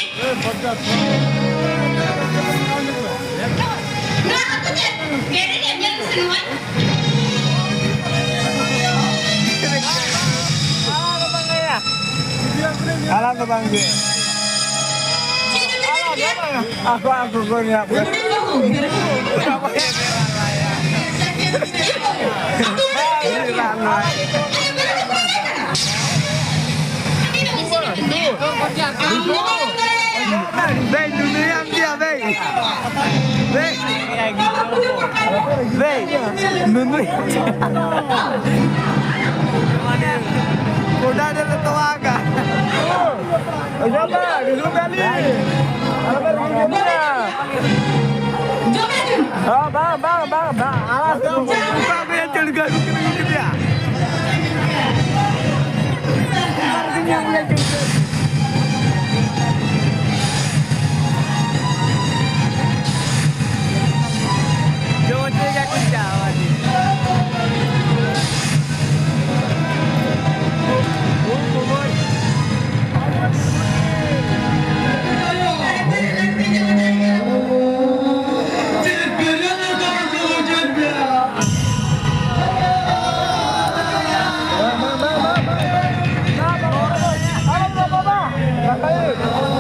ᱱᱚᱣᱟ ᱦᱟᱹᱠᱩ ᱪᱮᱫ? ᱵᱮᱨᱮᱞ ᱮᱢ ᱧᱮᱞ ᱢᱮᱥᱮ ᱱᱚᱣᱟ᱾ ᱟᱞᱟᱝ ᱫᱚ ᱵᱟᱝ ᱜᱮ᱾ ᱟᱠᱚ, ᱟᱠᱚ ᱠᱚ ᱧᱟᱢ ᱠᱟᱱᱟ᱾ ᱫᱮᱭ, ᱱᱩᱱᱩᱭᱟᱢ ᱜᱮᱭᱟ, ᱫᱮᱭ᱾ ᱫᱮᱭ᱾ ᱫᱮᱭ, ᱱᱩᱱᱩᱭᱟᱢ ᱜᱮᱭᱟ᱾ ᱜᱚᱰᱟ ᱨᱮᱞᱮ ᱛᱚᱣᱟ ᱟᱠᱟᱫ᱾ ᱚᱡᱚᱜ ᱢᱮ, ᱨᱤᱞᱩ ᱠᱟᱹᱞᱤ᱾ ᱟᱞᱚᱯᱮ ᱨᱤᱞᱩ ᱠᱟᱹᱞᱤᱭᱟ᱾ ᱦᱚᱸ, ᱵᱟᱝ, ᱵᱟᱝ, ᱵᱟᱝ, ᱵᱟᱝ᱾ ᱟᱞᱟᱥ ᱫᱚ ᱵᱟᱝ᱾ ᱚᱠᱟ ᱠᱚᱭᱟ ᱪᱟᱹᱲᱠᱟᱹ ᱨᱩᱠᱤ ᱨᱩᱠᱤ ᱠᱮᱫᱮᱭᱟ᱾ ᱡᱚᱢ ᱦᱚᱪᱚᱭ ᱜᱮᱭᱟ ᱠᱚ ᱪᱟ, ᱟᱹᱰᱤ᱾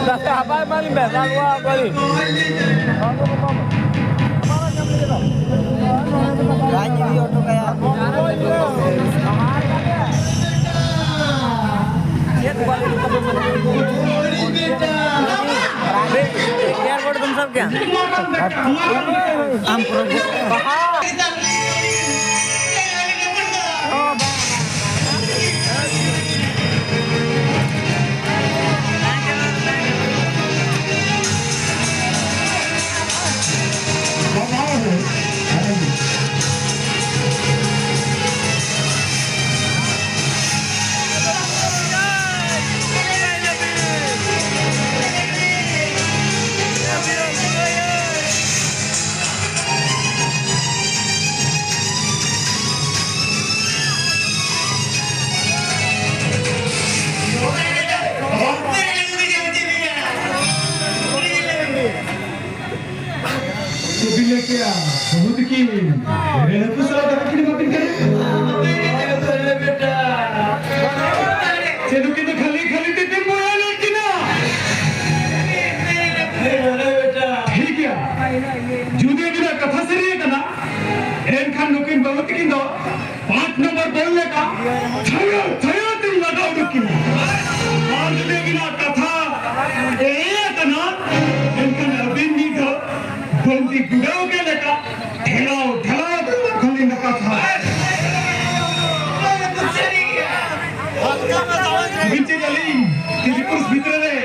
ᱫᱟᱠᱟ ᱦᱟᱯᱟᱭ ᱮᱢᱟᱞᱤᱧ ᱵᱮᱱ, ᱟᱨ ᱱᱚᱣᱟ ᱠᱚᱞᱤᱧ᱾ ᱨᱟᱡᱽ ᱤᱫᱤ ᱦᱚᱴᱚ ᱠᱟᱭᱟ᱾ ᱪᱮᱫ ᱠᱚᱣᱟᱞᱤᱴᱤ ᱛᱟᱯᱮ ᱢᱮᱱᱟᱜᱼᱟ? ᱮᱭᱟᱨᱯᱳᱨᱴ ᱫᱚᱢ ᱥᱟᱵ ᱠᱮᱭᱟ? ᱟᱢ ᱯᱩᱨᱟᱹ ᱪᱮᱫ ᱵᱤᱱ ᱞᱟᱹᱭ ᱠᱮᱜᱼᱟ? ᱵᱟᱹᱦᱩ ᱛᱟᱹᱠᱤᱱ ᱨᱮ ᱦᱟᱹᱠᱩ ᱥᱟᱞᱟᱜ ᱫᱟᱠᱟ ᱠᱤᱱ ᱮᱢᱟ ᱵᱤᱱ ᱠᱟᱱᱟ? ᱪᱮᱫ ᱱᱩᱠᱤᱱ ᱫᱚ ᱠᱷᱟᱹᱞᱤ ᱠᱷᱟᱹᱞᱤ ᱛᱮ ᱛᱤᱱ ᱵᱚᱭᱦᱟ ᱢᱮᱱᱟᱜ ᱠᱤᱱᱟ? ᱴᱷᱤᱠ ᱜᱮᱭᱟ, ᱡᱩᱫᱤ ᱟᱹᱵᱤᱱᱟᱜ ᱠᱟᱛᱷᱟ ᱥᱟᱹᱨᱤ ᱠᱟᱱᱟ, ᱮᱱᱠᱷᱟᱱ ᱱᱩᱠᱤᱱ ᱵᱟᱹᱦᱩ ᱛᱟᱹᱠᱤᱱ ᱫᱚ ᱯᱟᱸᱪ ᱱᱚᱢᱵᱚᱨ ᱵᱚᱞ ᱞᱮᱠᱟ ᱛᱷᱟᱭᱚ ᱛᱷᱟᱭᱚ ᱛᱤᱧ ᱞᱟᱜᱟᱣ ᱩᱰᱩᱠ ᱠᱤᱱᱟ᱾ ᱟᱨ ᱡᱩᱫᱤ ᱟᱹᱵᱤᱱᱟᱜ ᱠᱟᱛᱷᱟ ᱮᱲᱮ ᱠᱟᱱᱟ, ᱮᱱᱠᱷᱟᱱ ᱟᱹᱵᱤᱱ ᱢᱤᱫ ᱫᱷᱟᱣ ᱵᱟᱹᱞᱛᱤ ᱜᱩᱰᱟᱹᱣ ᱜᱮ ᱞᱮᱠᱟ ᱴᱷᱮᱞᱟᱣ ᱴᱷᱮᱞᱟᱣ ᱠᱷᱟᱹᱞᱤ ᱱᱟᱠᱟ ᱛᱷᱟ᱾ ᱟᱹᱵᱤᱱ ᱪᱮᱫ ᱟᱹᱞᱤᱧ ᱛᱤᱨᱤ ᱯᱩᱨᱩᱥ ᱵᱷᱤᱛᱨᱤ ᱨᱮ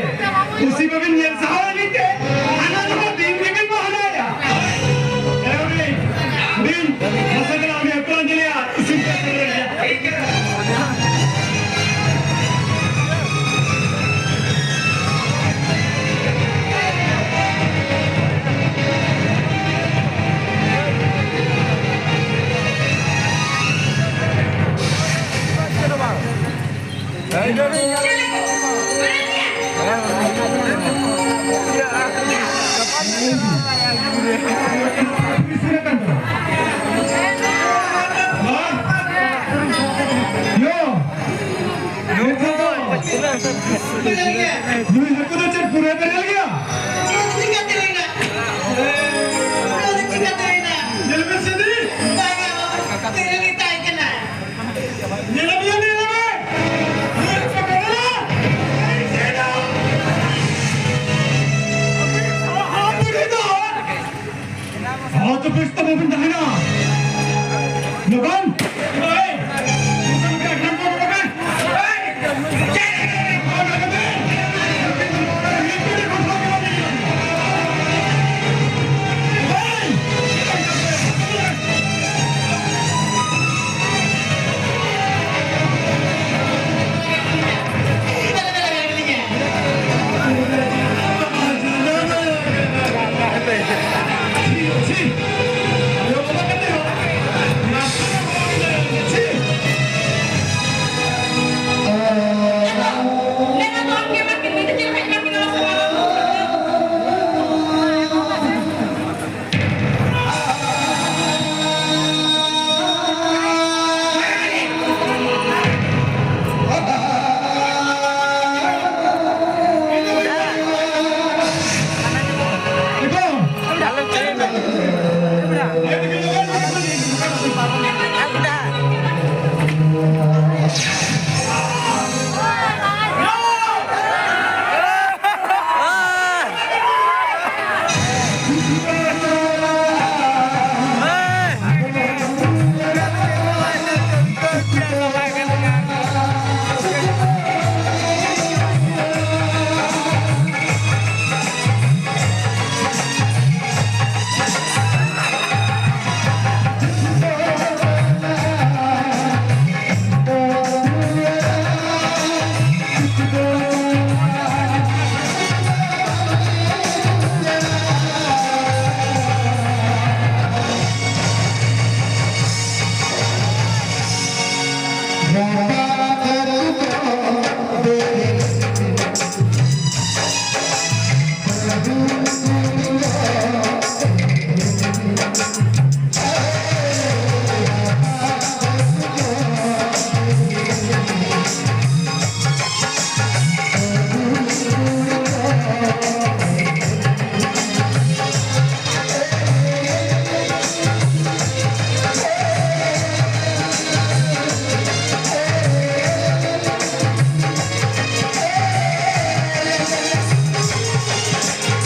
ᱠᱩᱥᱤ ᱵᱟᱹᱵᱤᱱ ᱧᱮᱞ ᱥᱟᱦᱟᱣ ᱟᱹᱞᱤᱧ ᱛᱮ, ᱦᱟᱱᱟ ᱱᱚᱣᱟ ᱫᱤᱱ ᱜᱮᱵᱤᱱ ᱵᱟᱦᱱᱟᱭᱟ᱾ ᱮ ᱦᱩᱰᱤᱧ, ᱦᱩᱰᱤᱧ, ᱢᱟᱥᱮ ᱫᱮᱞᱟ ᱩᱱᱤ ᱟᱹᱛᱩ ᱟᱸᱡᱚᱞᱮᱭᱟ, ᱤᱥᱤᱱ ᱯᱮ ᱥᱮᱴᱮᱨ ᱞᱮᱭᱟ᱾ ᱱᱩᱭ ᱦᱟᱹᱠᱩ ᱫᱚ ᱪᱮᱫ ᱯᱩᱨᱟᱹ ᱵᱮᱨᱮᱞ ᱜᱮᱭᱟ? ᱪᱮᱫ ᱪᱤᱠᱟᱹᱛᱮ ᱦᱩᱭᱱᱟ? ᱪᱮᱫ ᱪᱤᱠᱟᱹᱛᱮ ᱦᱩᱭᱱᱟ? ᱧᱮᱞ ᱵᱮᱱ ᱥᱮ ᱫᱤ᱾ ᱵᱟᱝᱟ, ᱵᱮᱨᱮᱞ ᱜᱮ ᱛᱟᱦᱮᱸ ᱠᱟᱱᱟ᱾ ᱧᱮᱞ ᱢᱮ, ᱧᱮᱞ ᱢᱮ᱾ ᱱᱩᱭ ᱦᱟᱹᱠᱩ ᱵᱮᱨᱮᱞᱟ᱾ ᱟᱹᱰᱤ ᱪᱮᱦᱨᱟ᱾ ᱟᱦᱟ, ᱵᱩᱰᱷᱤ ᱫᱚ᱾ ᱦᱚᱸ, ᱪᱩᱯ ᱤᱥ ᱛᱟᱵᱚ ᱵᱤᱱ ᱛᱟᱦᱮᱱᱟ᱾ ᱞᱚᱜᱚᱱ! ᱦᱳᱭ! ᱢᱚᱥᱚᱞ ᱠᱚ ᱮᱠᱷᱟᱱ ᱠᱚ ᱞᱚᱜᱚᱱ! ᱦᱳᱭ!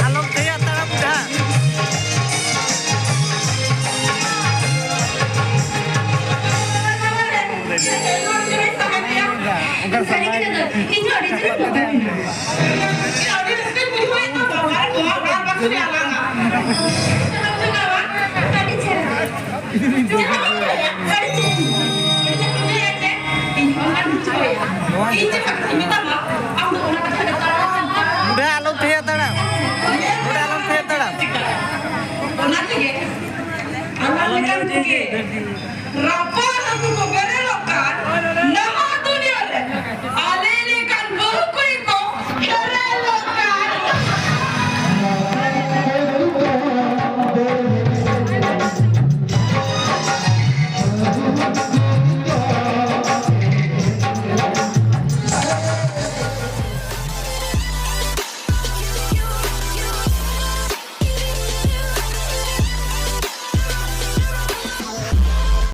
ᱟᱞᱚᱢ ᱛᱷᱤᱭᱟ ᱛᱟᱲᱟᱢ ᱰᱟᱦᱟᱨ᱾ ᱚᱱᱠᱟ ᱥᱟᱢᱟᱭ᱾ ᱱᱚᱰᱮ ᱟᱞᱚᱢ ᱛᱷᱤᱭᱟ ᱛᱟᱲᱟᱢ᱾ ᱱᱚᱰᱮ ᱟᱞᱚᱢ ᱛᱷᱤᱭᱟ ᱛᱟᱲᱟᱢ᱾ ᱚᱱᱟ ᱛᱮᱜᱮ ᱟᱭᱢᱟ ᱞᱮᱠᱟᱱ ᱠᱚᱜᱮ ᱨᱟᱯᱟᱜ ᱟᱹᱜᱩ ᱠᱚᱜᱮ